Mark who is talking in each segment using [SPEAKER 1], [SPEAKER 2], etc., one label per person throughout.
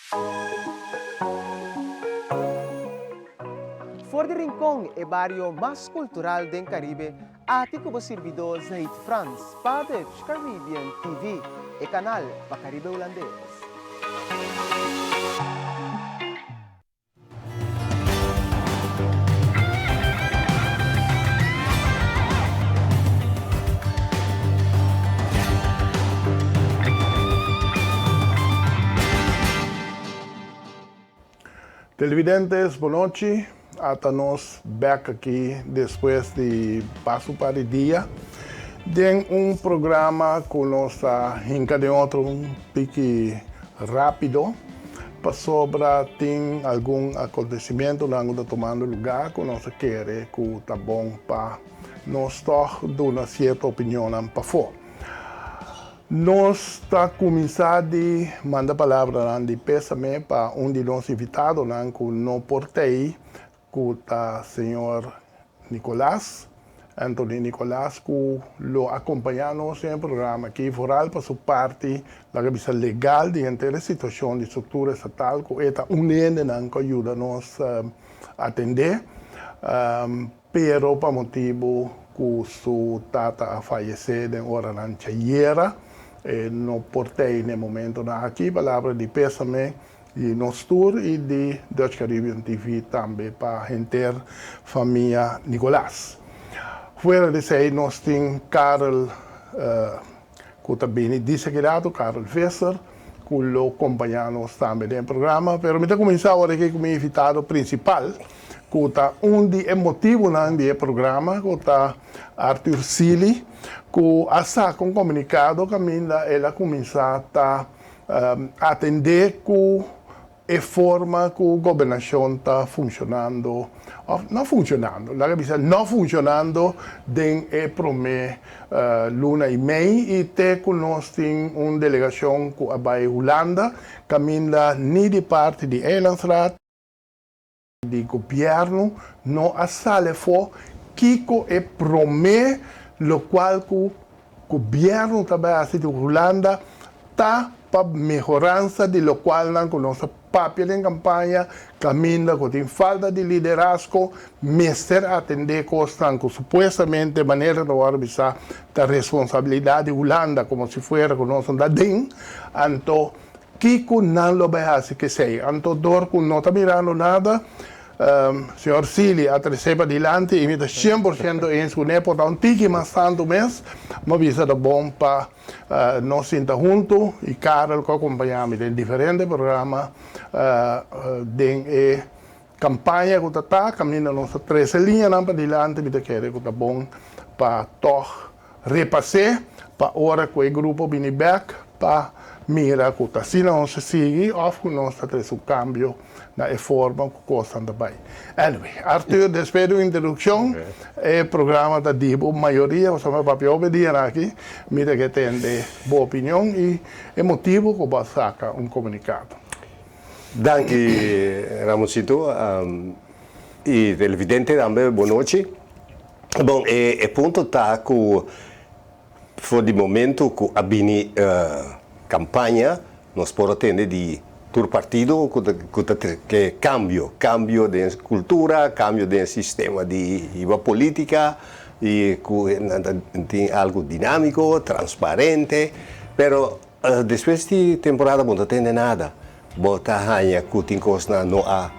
[SPEAKER 1] For di Rincon, e bario mas cultural den Caribe, aki cu bo sirbidor Zaid Frans pa Dutch Caribbean TV, e canal pa Caribe Hulandes.
[SPEAKER 2] Televidentes, bonochi. Ata nos bek aki despues di paso un par di dia den un programa ku nos ta hinka den otro un tiki rápido pasobra tin algun akontesimentunan ku ta tumando lugá ku nos ta kere ku ta bon pa nos tòg duna sierto opinionnan pafó. Nos ta kuminsá di manda palabranan di pésame pa un di nos invitadonan ku no por t'ei, ku ta señor Nicolas, Anthony Nicolas, ku lo akompañá nos den e programa aki, vooral pa su parti, laga bisa legal di henter e situashon di struktura estatal ku e ta un hendenan ku a yuda nos atendé. Pero pa motibu ku su tata a fayesé den oranan djayera, e no por tei n'e momentonan aki. Palabra di pésame di nos tur i di Dutch Caribbean TV tambe pa henter famia Nicolaas. Fuera di esei nos tin Karel ku ta bini di Sekirato, Karel Visser, ku lo kompañá nos tambe den e programa. Pero mi ta kuminsá awor aki ku mi invitado prinsipal, ku ta un di e motibunan di e programa, ku ta Arthur Sealy, ku a saka un komunikado kaminda el a kuminsá ta atendé ku E forma ku gobernashon ta funshonando òf no funshonando, laga bisa no funshonando den e promé luna i mei i te ku nos tin un delegashon ku a bai Hulanda kaminda ni di parti di Eilandsraad, di gobièrnu no a sali afó kiko e promé lokual ku gobièrnu ta bai hasi di Hulanda ta pa mehoransa di lokualnan ku nos a papia den kampaña kaminda ku tin falta di liderazgo mester atendé kosnan ku supuestamente manera ta wòrdu bisá ta responsabilidat di Hulanda komo si fuera ku nos no ta den anto Kiko nan lo bai hasi kesei? Anto dor ku no ta mirando nada, señor Sealy a tresé padilanti i mi ta 100% eens kuné, por ta un tiki mas tantu mes, mi bisa ta bon pa nos sinta huntu i Karel ku a kompañá mi den diferente programa den e kampaña ku ta ta kaminda nos ta trese liñanan padilanti, mi ta kere ku ta bon pa tòg Repas'é pa ora ku e grupo bini bèk pa mira ku ta asina nos ta sigui òf ku nos ta trese un kambio na e forma ku kosnan ta bai. Anyway, Arthur, despues di un introdukshon, e programa ta di bo mayoria, pasobra mi a papia hopi dianan aki, mi ta ke tende bo opinion i e motibu ku bo a saka un komunikado.
[SPEAKER 3] Danki, Ramoncito. I televidente tambe, bon nochi. Bon, e e punto ta ku for di momento ku a bini kampaña nos por a tende di tur partido ku ta ku ta ke kambio, kambio den kultura, kambio den sistema di hiba politika i ku nan ta tin algu dinamiko, transparente, pero Despues di temporada bo no ta tende nada. Bo ta haña ku tin kosnan no a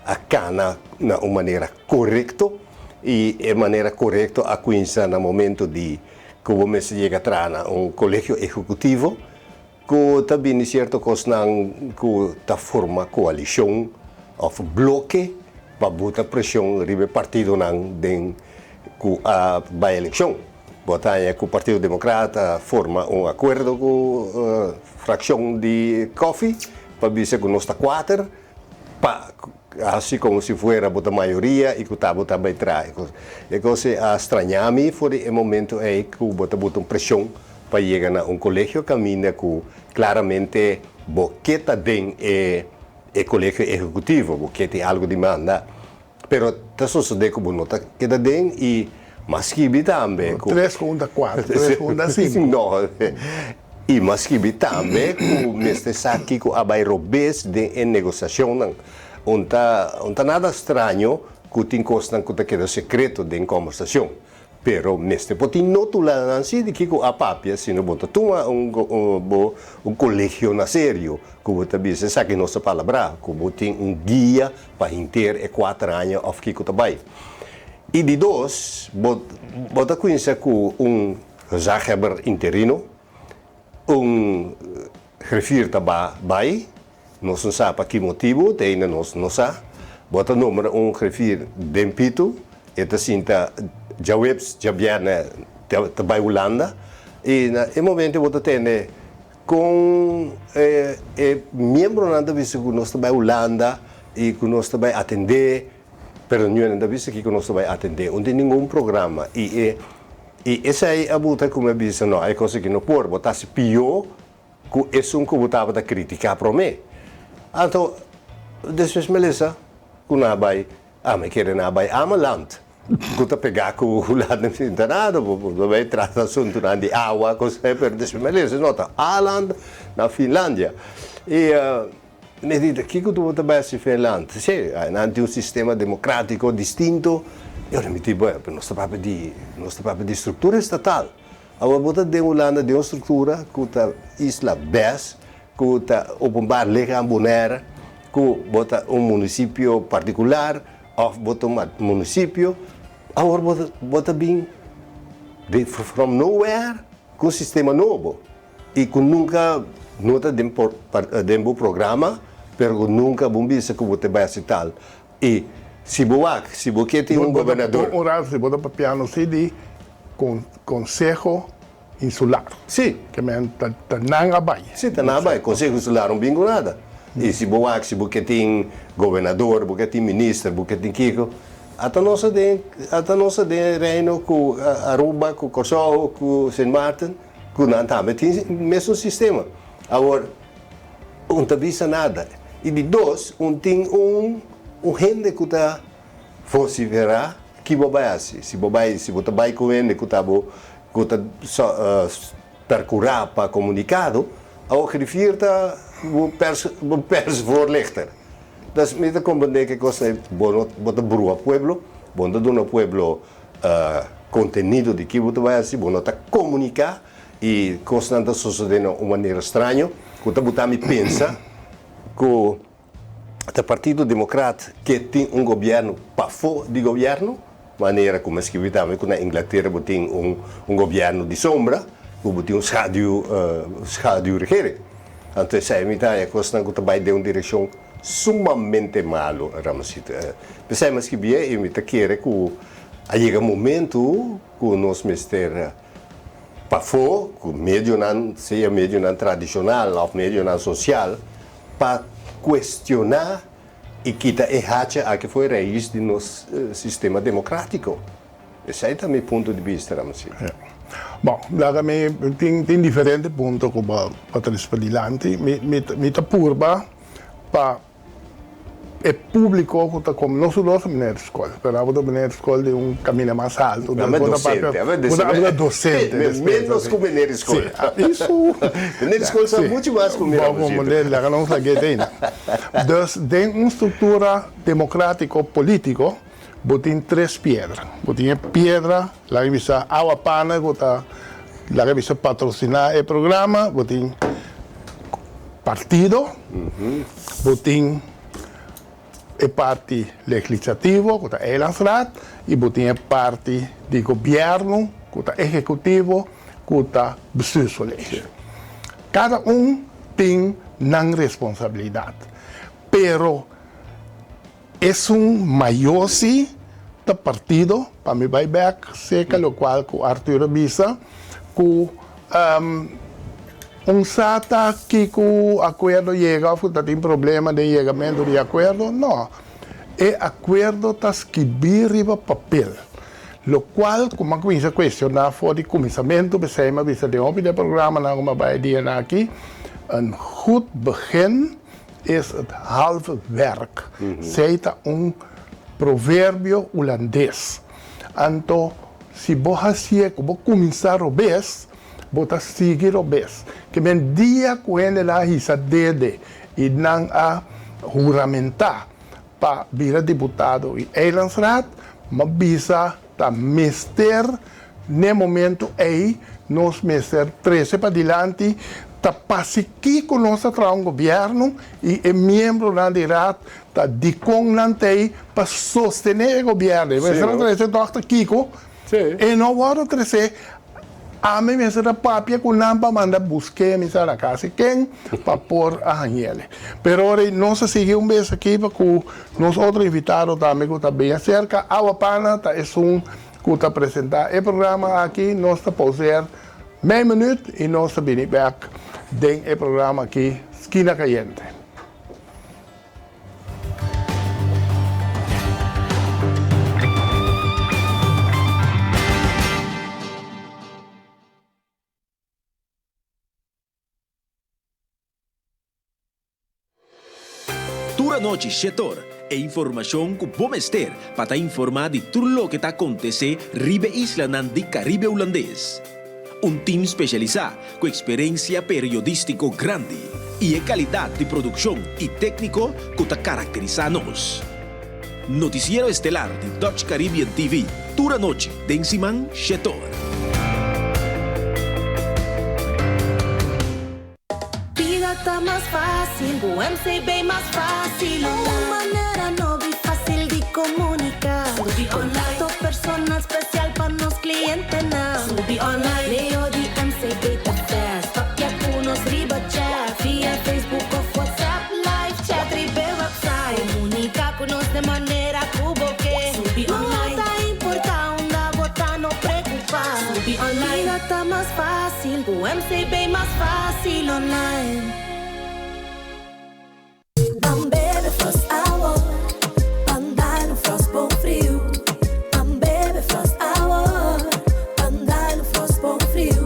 [SPEAKER 3] a kana na un manera korekto i e manera korekto a kuminsá na momento di ku bo mester yega traha na un kolegio ehekutivo ku ta bini sierto kosnan ku ta forma koalishon òf bloke pa buta preshon riba e partidonan den ku a bai elekshon. Bo ta haña ku Partido Demokrat a forma un akuerdo ku frakshon di Coffie pa bisa ku nos ta kuater pa hasi komo si fuera bo ta mayoria i ku ta bo ta bai traha e kos. E kos ei a straña mi for di e momento ei ku bo ta buta un preshon pa yega na un kolegio kaminda ku klaramente bo ke ta den e e kolegio ehekutivo, bo ke tin algu di manda. Pero ta sosode ku bo no ta keda den i mas skibi tambe ku.
[SPEAKER 2] Tres ku un ta kuater, tres ku un ta sinku.
[SPEAKER 3] No. I m'a skibi tambe ku mester sa kiko a bai robes den e negosiashonnan. Un ta un ta nada straño ku tin kosnan ku ta keda sekreto den kòmbersashon. Pero mester por tin notulanan si di kiko a papia, sino bo ta tuma un bo un kolegio na serio ku bo ta bisa esaki nos ta palabrá, ku bo tin un guia pa hinter e kuater aña òf kiko ta bai. I di dos, bo bo ta kuminsá ku un gezaghebber interino, un griffier ta ba bai, nos no sa pa ki motibu, te ainda nos no sa. Bo ta nombra un griffier den pitu, e ta sinta djaweps, djabièrnè ta bai Hulanda, i na e momento bo ta tende kon e e miembronan ta bisa ku nos ta bai Hulanda i ku nos ta bai atendé, pero niun nan ta bisa kiko nos ta bai atendé, un tin ningun programa i e I esei a buta ku mi a bisa, No, e kos aki no por, bo ta hasi pió ku esun ku bo tabata kritiká promé. Anto, despues mi a lesa ku nan a bai, ah, mi kere nan a bai Ameland, ku ta pegá ku Hulanda. Mi sinta nada, bo bo bai trata asuntunan di awa, kos ei, pero despues mi a lesa, no, ta Aland na Finlandia. I Mi di, ta kiko tu bo ta bai hasi Finland? Si, nan tin un sistema demokratiko distinto. I ora mi di, bueno, pero nos ta papia di, nos ta papia di struktura estatal. Awor bo ta den Hulanda den un struktura ku ta isla bes, ku ta openbaar lichaam Bonaire, ku bo ta un munisipio partikular òf bo ta un munisipio. Awor bo ta, bo ta bin di from nowhere ku un sistema nobo. I ku nunka no ta den den bo programa, pero ku nunka bo bisa ku bo ta bai hasi tal. I si bo wak, si bo ke tin un gobernador.
[SPEAKER 2] Un rato si bo ta papiando si di Konseho Insular.
[SPEAKER 3] Si.
[SPEAKER 2] Ke men ta nan a bai.
[SPEAKER 3] Si, ta nan a bai. Konseho Insular no bin ku nada. I si bo wak, si bo ke tin gobernador, bo ke tin minister, bo ke tin kiko, ata nos a den, ata nos a den Reino ku Aruba, ku Kòrsou, ku Sint Maarten. Ku nan tambe tin mesun sistema. Awor, un ta bisa nada. I di dos, un tin un un hende ku ta vosiferá ki bo bai hasi. Si bo bai, si bo ta bai ku hende ku ta bo ku ta perkurá pa komunikado, awor griffier ta bo pers bo persvoorlichter. Dus mi ta komprendé ku e kos ei bo no bo ta brua pueblo, bo no ta duna pueblo Contenido di ki bo ta bai haci, bo no ta comunica y cosnan ta sosode na un manera straño cu ta buta mi pensa cu ta Partido Democrat ke tin un gobierno pafo di gobierno, manera cu mi a scribi tambe cu na Inglaterra bo tin un un gobierno di sombra cu bo tin un schaduw schaduwregering. Anto esey mi ta haña cosnan cu ta bai den un direccion Sumamente malo, Ramosito. P'esei mi a skibié i mi ta kere ku a yega momentu ku nos mester pafó ku medionan, sea medionan tradishonal òf medionan sosial, pa kuestioná i kita e hacha aki for e rais di nos sistema demokratiko. Esei ta mi punto di bista, Ramosito.
[SPEAKER 2] Bon, laga mi tin diferente punto ku bo a trese padilanti. Mi ta purba pa e publico cu ta come, no solo meneer di scol, pero abo ta meneer di scol di un camina mas alto.
[SPEAKER 3] Abo docente,
[SPEAKER 2] abo ta docente.
[SPEAKER 3] Menos cu meneer di scol.
[SPEAKER 2] Si,
[SPEAKER 3] Meneer di scol sa mucho mas cu mi,
[SPEAKER 2] Ramosito. Bo laga nos lag'é den. Dus den un structura democratico politico bo tin tres piedra. Bo tin e piedra, laga bisa awa pana cu ta laga bisa patrocina e programa, bo tin partido, bo tin e parti legislativo ku ta Eilandsraad i bo tin e parti di gobièrnu ku ta ehekutivo ku ta Bestuurscollege. Kada un tin nan responsabilidat, pero esun mayor si ta partido, pa mi bai bek serka lokual ku Arthur a bisa ku Un sa ta kico acuerdo yega of cu ta tin problema den yegamento di acuerdo? No. E acuerdo ta skibi riba papel. Locual cu m'a cuminsa cuestiona for di cuminsamento, p'esey m'a bisa den hopi di e programanan cu m'a bay e dianan aki, Een goed begin is het halve werk. Esey ta un proverbio Hulandes. Anto, si bo hacié cu bo cuminsa robes. Bo ta sigui robes. Ke men dia ku hende nan a hisa dede i nan a huramentá pa bira diputado i eilandsraad, m'a bisa ta mester n'e momento ei nos mester trese padilanti ta pasikiko nos ta traha un gobièrnu i e miembronan di raad ta dikon nan t'ei pa sostené e gobièrnu. E mester a trese tòg ta kiko E no wòrdu tresé, ami mester ta papia ku nan pa manda busk'é, mi sa na kasi ken, pa por a hañ'el. Pero ora nos a sigui un bes aki pa ku nos otro invitado tambe ku ta bin aserka, Awa Pana ta esun ku ta presentá e programa aki. Nos ta pauseer mei minüt i nos ta bini bèk den e programa aki, Skina Kayente.
[SPEAKER 4] Tur anochi Shetor, e informashon ku bo mester pa ta informá di tur loke ta akontesé riba e islanan di Karibe Hulandes. Un tim spesialisá ku eksperensia periodístiko grandi i e kalidat di produkshon i tékniko ku ta karakterisá nos. Notisiero Estelar di Dutch Caribbean TV tur anochi den siman shetor.
[SPEAKER 5] Bida ta mas fácil ku MCB mas fácil Un manera nobo y fácil di comunica Subi online Contacto personal special pa nos clientenan Subi online Leo di MCB ta fast Papia cu nos riba chat Via Facebook of WhatsApp Live chat riba e website Comunica cu nos den manera cu bo ke Subi online No ta importa unda bo ta no preocupa Subi online Bida ta mas fácil. Ku MCB mas fásil online.
[SPEAKER 6] Ban bebe Frost awor, ban dal un Frost bon friu. Ban bebe Frost awor, ban dal un Frost bon friu.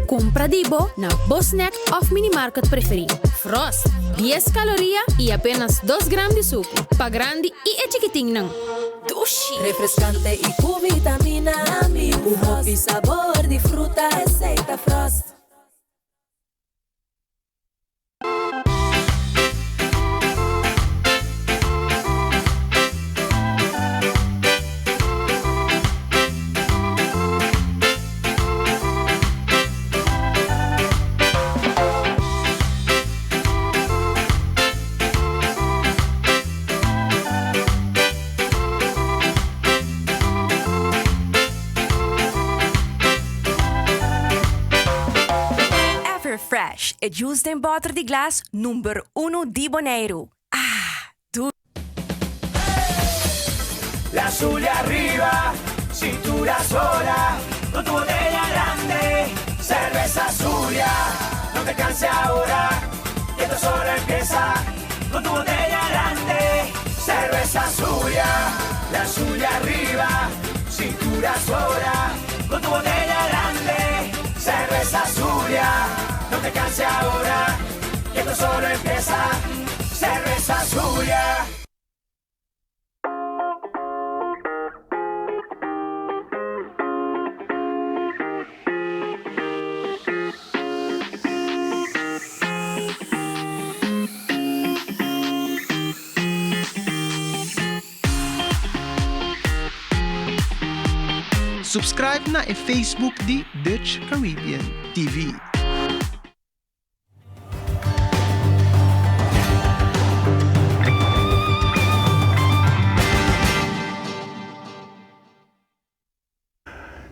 [SPEAKER 7] Kumpra di bo na bo snack òf minimarket preferí. Frost, dies kaloria i apenas dos gram di suku, pa grandi i e chikitinnan.
[SPEAKER 6] Dushi! Refrescante y cu vitamina. Cu hopi sabor di fruta. Esey ta Frost.
[SPEAKER 8] Everfresh, e juice den bòter di glas number uno di Boneiru. Ah, dushi!
[SPEAKER 9] La Zulia arriba, cintura sola, con tu botella grande, cerveza Zulia, no te canses ahora, que esto solo empieza. Con tu botella grande, cerveza Zulia, la Zulia arriba, cintura sola, con tu botella grande, cerveza Zulia, no te canses ahora, que esto solo empieza, cerveza Zulia.
[SPEAKER 1] Subscribe na e Facebook di Dutch Caribbean TV.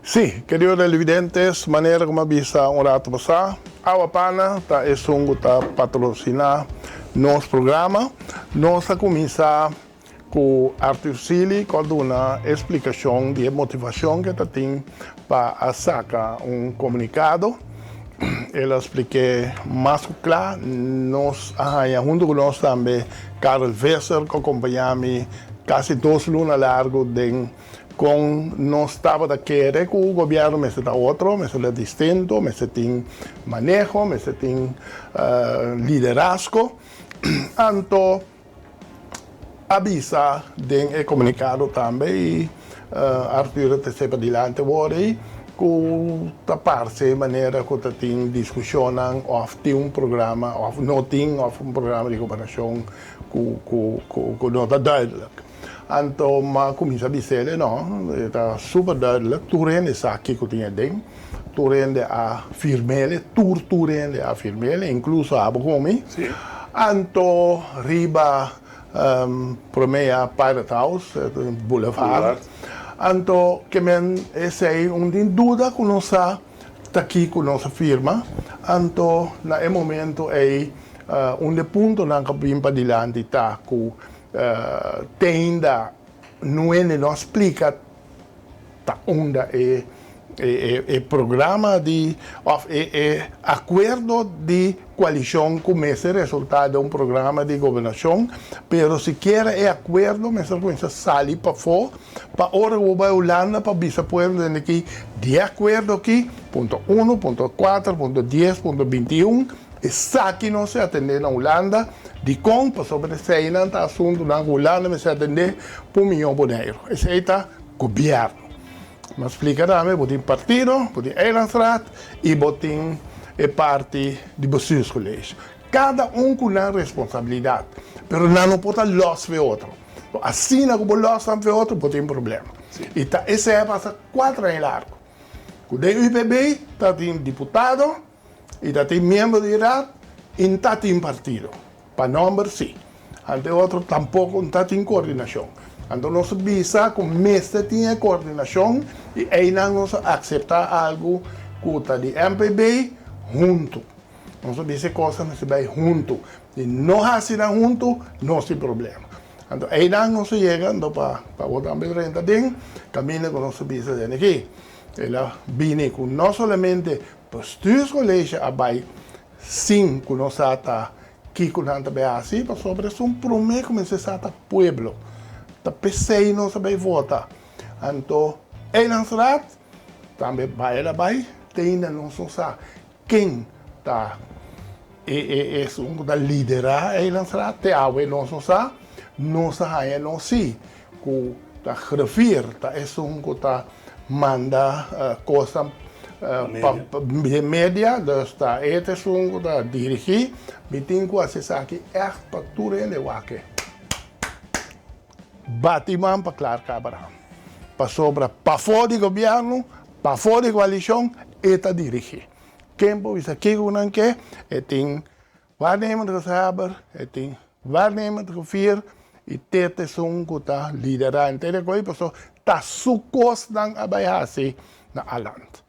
[SPEAKER 2] Sí, kerido televidentes, manera ku mi a bisa un rato pasá, Awa Pana ta esun ku ta patrosiná nos programa. Nos a kuminsá ku Arthur Sealy ku a duna e splikashon di e motivashon ku e ta tin pa a saka un komunikado. El a splik'é mas ku kla. Nos a haña huntu ku nos tambe Karel Visser ku a kompañá mi kasi dos luna largu den Kon nos tabata kere ku gobièrnu mester ta otro, mester ta distinto, mester tin maneho, mester tin liderazgo. Anto a bisa den e komunikado tambe i Arthur a trese padilanti awor ei. Ku ta parse manera ku ta tin diskushonnan òf tin un programa òf no tin òf un programa di gobernashon ku ku ku no ta duidelijk. Anto m'a kuminsá bis'el no, e ta super duidelijk, tur hende sa kiko tin aden, tur hende a firm'el, tur tur hende a firm'el, inkluso abo ku mi. Anto riba Prome ya Pirate House, Boulevard. Anto ke men esei un tin duda ku nos sa ta kiko nos a firma. Anto na e momento ei un de puntonan ku a bin padilanti ta ku te ainda nuende no a splika ta unda e e programa di of e e akuerdo di koalishon ku mester resultá den un programa di gobernashon, pero sikiera e akuerdo mester kuminsá sali pafó pa ora ku bo bai Hulanda pa bisa pueblo den aki di e akuerdo aki, punto uno, punto kuater, punto dies, punto binti un, esaki nos a atendé na Hulanda, dikon? Pasobra eseinan ta asuntunan ku Hulanda mester atendé pa un mihó Boneiru, esei ta gobièrnu. M'a splika tambe bo tin partido, bo tin eilandsraad i bo tin e parti di bestuurscollege. Kada un ku nan responsabilidat, pero nan no por ta lòs fe otro. Asina ku bo lòs nan fe otro, bo tin problema. I ta esei a pasa kuater aña largu. Ku den UPB ta tin diputado i ta tin miembro di raad i n ta tin partido. Pa nomber si. Ante otro tampoco n ta tin coordinacion. Anto nos a bisa cu mester tin e coordinacion y eynan nos a acepta algo cu ta di MPB hunto. Nos a bisa e cosnan mester bay hunto. Si no haci nan hunto nos tin problema. Anto eynan nos a yega anto pa pa bo tambe drenta den caminda cu nos a bisa den aki. El a bini cu no solamente Bestuurscollege a bay sin ku nos sa ta kiko nan ta bai hasi, pasobra esun promé ku mester sa ta pueblo. Ta p'esei nos a bai vota. Anto Eilandsraad tambe bai el a bai, te ainda nos no sa ken ta e e esun ku ta liderá Eilandsraad, te awe nos no sa. Nos a haña nos sí ku ta griffier ta esun ku ta manda kosnan pa den media, dus ta e ta esun ku ta dirigí. Mi tin ku hasi esaki ègt pa tur hende wak e. Bati man pa Clark Abraham, pasobra pafó di gobièrnu, pafó di koalishon, e ta dirigí. Ken por bisa kiko ku nan ke, e tin Waarnemend gezagheber, e tin waarnemend gevier i te ta esun ku ta liderá henter e kos pasobra ta su kosnan a bai hasi na Aland.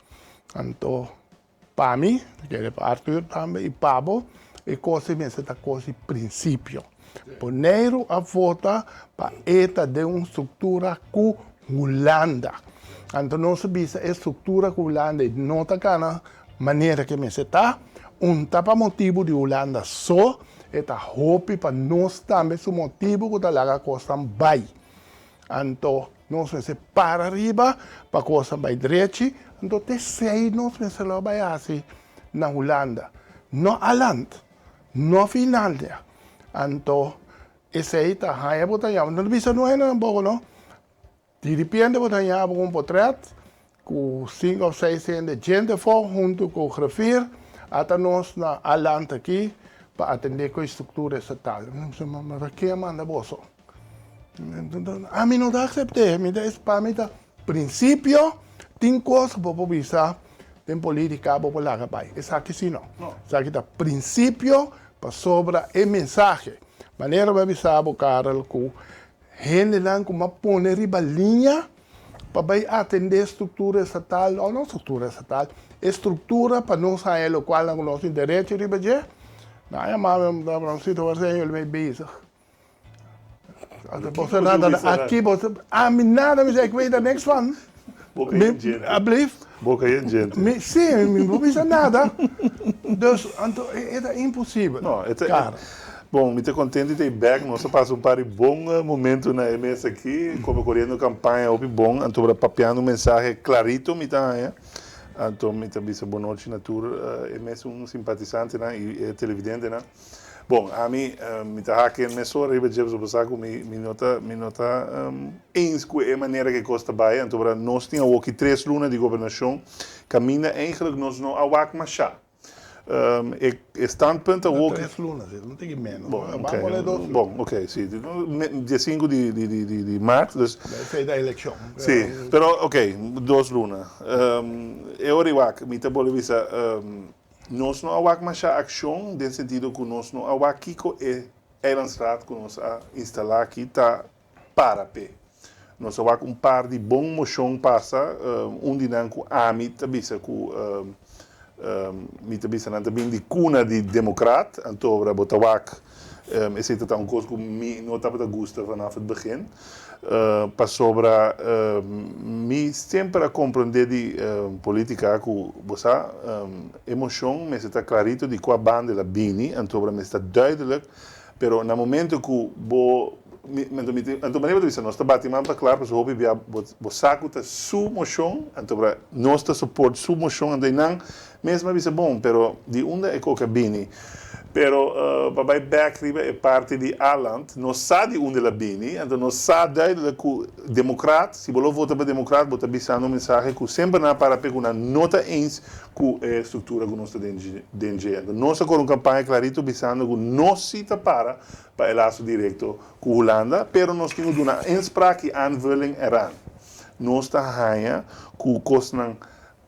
[SPEAKER 2] Anto pa mi, ta kere pa Arthur tambe i pa bo, e kos ei mester ta kos di prinsipio. Boneiru a vota pa e ta den un struktura ku Hulanda. Anto nos a bisa e struktura ku Hulanda ei no ta kana Manera ke mester ta, un ta pa motibu di Hulanda so, e ta hopi pa nos tambe su motibu ku ta laga kosnan bai. Anto nos mester para riba pa kosnan bai drechi, anto ta esei nos mester lo bai hasi na Hulanda, no Aland, no Finlandia. Anto esei ta haña bo ta yama, no ta bisa no hende tampoco no. Di ripiente bo ta haña bo un potret ku sinku òf seis hende djente afó huntu ku griffier ata nos na Aland aki pa atendé ku e struktura estatal. Mi bisa, ma ken a manda boso? Ami no ta aksept'é, mi ta pa mi ta prinsipio tin kos ku bo por bisa den polítika bo por laga bai, esaki si no. Esaki ta prinsipio pasobra e mensahe. Manera bo a bisa bo Karel ku Hendenan ku m'a pone riba liña pa bai atendé struktura estatal, òf no struktura estatal, e struktura pa nos haña lokual nan ku nos tin derecho riba dje, nan a yama mi, mi ta Ramsito, waar zijn jullie mee bezig? Boso nada, aki boso, ami nada, mi sey, ik weet daar niks van.
[SPEAKER 10] Boka yen djente.
[SPEAKER 2] Alblieft?
[SPEAKER 10] Boka yen djente.
[SPEAKER 2] Mi, si, mi no bisa nada. Dus, anto, e ta imposibel.
[SPEAKER 10] No, e ta, Bon, mi ta contento di ta bek. Nos a pasa un par di bon momento na e mes aki, como coriendo campaña hopi bon, anto por a papiando un mensahe clarito mi ta haña. Anto mi ta bisa bon nochi na tur e mes un simpatisantenan y e televidentenan. Bon, ami mi ta hak in mesora riba dje pasobra bo sa ku mi mi no ta mi no ta eens ku e manera ku e kos ta bai. Anto ora nos tin awoki tres luna di gobernashon kaminda eigenlijk nos no a wak mashá. E e standpunt awoki.
[SPEAKER 2] Tres luna si, no tin ki menos.
[SPEAKER 10] Bon,
[SPEAKER 2] Ban
[SPEAKER 10] oké.
[SPEAKER 2] pone dos luna.
[SPEAKER 10] Bon, oké, si. Dia sinku di di di di di mart, dus.
[SPEAKER 2] Esei ta elekshon.
[SPEAKER 10] Si, pero oké, dos luna. E ora i wak, mi ta bolbe bisa. Nos no a wak masha akshon den sentido ku nos no a wak kiko e Eilandsraad ku nos a instalá aki ta para p'e. Nos a wak un par di bon moshon pasa, un di nan ku ami ta bisa ku mi ta bisa nan ta bin di kuna di demokrat, anto bo ta wak Esei ta ta un kos ku mi no tabata gusta vanaf het begin, pasobra mi semper a komprendé di politika ku, bo sa, e moshon mester ta klarito di kua banda el a bini, antobra mester ta duidelijk, pero na momento ku bo, anto mi anto manera bo ta bisa nos ta bati man pa klar pasobra hopi bia bo sa ku ta su moshon, antobra nos ta support su moshon, anto einan Mes mi a bisa bon, pero di unda e koke a bini? Pero pa bai bek riba e parti di Aland, nos sa di unda el a bini, anto nos sa duidelijk ku Demokrat, si bo lo vota pa Demokrat, bo ta bisando un mensahe ku semper nan a para p'e ku nan no ta eens ku e struktura ku nos ta den den dje. Anto nos a kore un kampaña klarito bisando ku nos si ta para pa e laso direkto ku Hulanda, pero nos tin ku duna inspraak i aanvulling eraan. Nos ta haña ku kosnan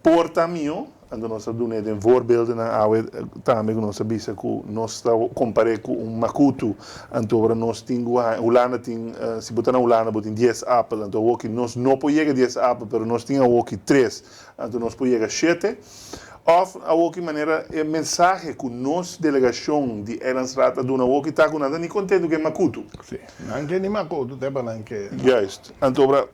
[SPEAKER 10] Por ta mihó, anto nos a dun'é den voorbeeldennan awe tambe ku nos a bisa ku nos ta kompar'é ku un makutu, anto ora nos tin ku haña, Hulanda tin, si bo ta na Hulanda bo tin dies apel, anto awoki nos no por yega dies apel, pero nos tin awoki tres, anto nos por yega shete. Òf awoki manera e mensahe ku nos delegashon di Eilandsraad a duna awoki ta ku nan ta ni kontentu ku e makutu.
[SPEAKER 2] Sí, nan ke ni makutu te pa nan ke.
[SPEAKER 10] Juist, anto ora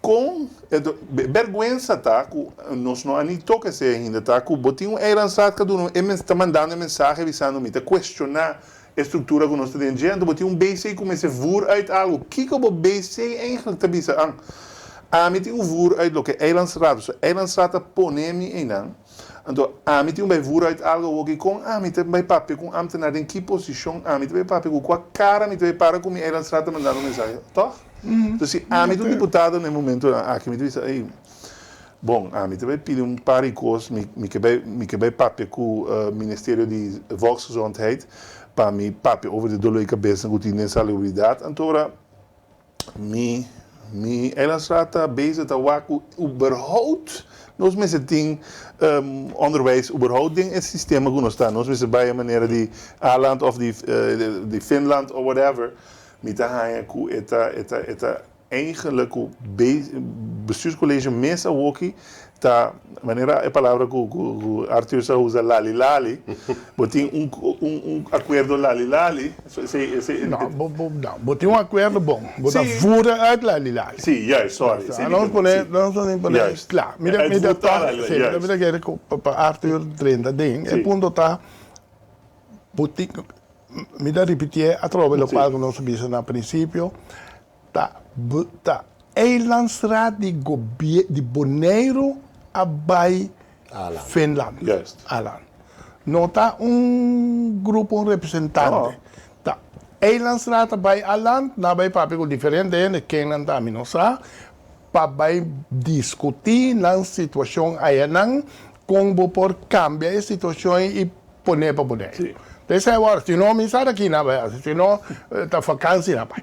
[SPEAKER 10] Kon e bergwensa ta ku nos no a ni toka esei ainda ta ku bo tin un eilandsraad ka duna e ta mandando e mensahe bisando mi ta kuestioná e struktura ku nos ta den dje anto bo tin un BC ku mester voer uit algu kiko bo BC eigenlijk ta bisa an ami tin un voer uit loke eilandsraad so eilandsraad ta pone mi einan anto ami tin un bai voer uit algu awoki kon ami ta bai papia ku un ambtenaar den ki posishon ami ta bai papia ku kua kara mi ta bai para ku mi eilandsraad ta mandando un mensahe tòg? Entonces si ami ta un diputado na e momentonan aki mi ta bisa ey bon ami ta bay pidi un par di cos mi mi ke bay mi ke bay papia cu ministerio di volksgezondheid pa mi papia over di dolor di cabeza cu tin den salubridad anto ora mi mi eilandsraad ta bezig ta wak cu uberhout nos mester tin onderwijs uberhout den e sistema cu nos ta nos mester bay e manera di Aland of di di Finland or whatever. Mi ta haña ku e ta e ta e ta eigenlijk ku bestuurscollege mes awoki ta manera e palabra ku ku ku Arthur sa usa lali lali bo tin un un un akuerdo lali lali esei esei
[SPEAKER 2] No, bo bo no, bo tin un akuerdo bon, bo ta voeren uit lali lali.
[SPEAKER 10] Sí, juist, sorry.
[SPEAKER 2] Esei mi ke sí. Nos pone pone
[SPEAKER 10] Juist.
[SPEAKER 2] kla. Mi ta mi ta
[SPEAKER 10] Uitvoertaal,
[SPEAKER 2] sí, mi
[SPEAKER 10] juist.
[SPEAKER 2] ta kere ku pa Arthur drenta den. E punto ta bo tin Mi ta ripitié atrobe lokual ku nos a bisa na prinsipio, ta ta Eilandsraad di gobie di Boneiru a bai Finland, Aland. No ta un grupo, un representante. Ta Eilandsraad a bai Aland, nan a bai papia ku diferente hende, ken nan ta mi no sa, pa bai diskutí nan situashon ayanan, kon bo por kambia e situashon i Pone pa Boneiru. P'esei awor, si no mi sa ta kina bai hasi, si no ta vakansi na bai.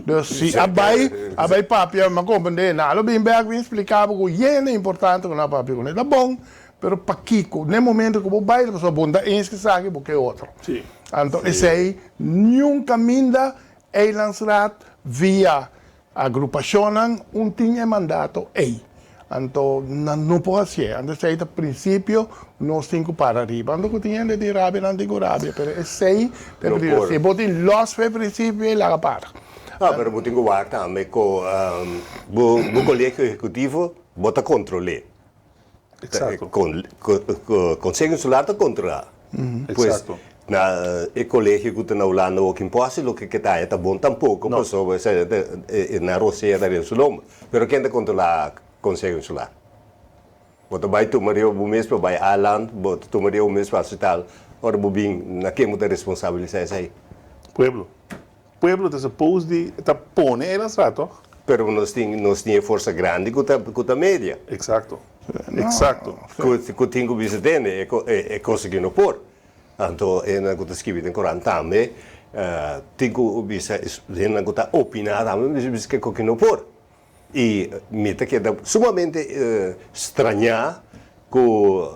[SPEAKER 2] Dus si a bai, a bai papia, mi a komprendé, nan a lo bin bèk bin splika bo ku yende importante ku nan a papia kuné. Ta bon, pero pakiko? N'e momento ku bo bai, pasobra bo no ta eens ku esaki, bo ke otro. Anto esei niun kaminda Eilandsraad via Agrupashonnan un tin e mandato ei, anto nan no por hasié. Anto esei ta prinsipio nos tin ku para riba. Anto ku tin hende tin rabia, nan tin ku rabia, pero esei ta e prinsipio. Si bo tin lòs pa e prinsipio ei, laga para.
[SPEAKER 3] No, pero bo tin ku wak tambe ku bo kolegio ehekutivo bo ta kontrol'é.
[SPEAKER 10] Exacto.
[SPEAKER 3] Consejo Insular ta controla. Pues na e colegio cu ta na Hulanda ook imposi loke ke ta haya ta bon tampoco pasobra esei ta na rosea ta den su lomba. Pero ken ta controla Consejo Insular? Bo ta bay tuma riba bo mes pa bay Aland, bo ta tuma riba bo mes pa hasi tal. Ora bo bin na ken bo ta responsabilisá esei?
[SPEAKER 10] Pueblo. Pueblo ta suppose di ta pone e las rato.
[SPEAKER 3] Pero nos tin nos tin e forsa grandi ku ta ku ta media.
[SPEAKER 10] Exacto. Exacto.
[SPEAKER 3] Ku ku tin ku bisa tende e e kos aki no por. Anto hendenan ku ta skibi den korant tambe tin ku bisa hendenan ku ta opiná tambe bisa bisa ke koki no por. I mi ta keda sumamente strañá ku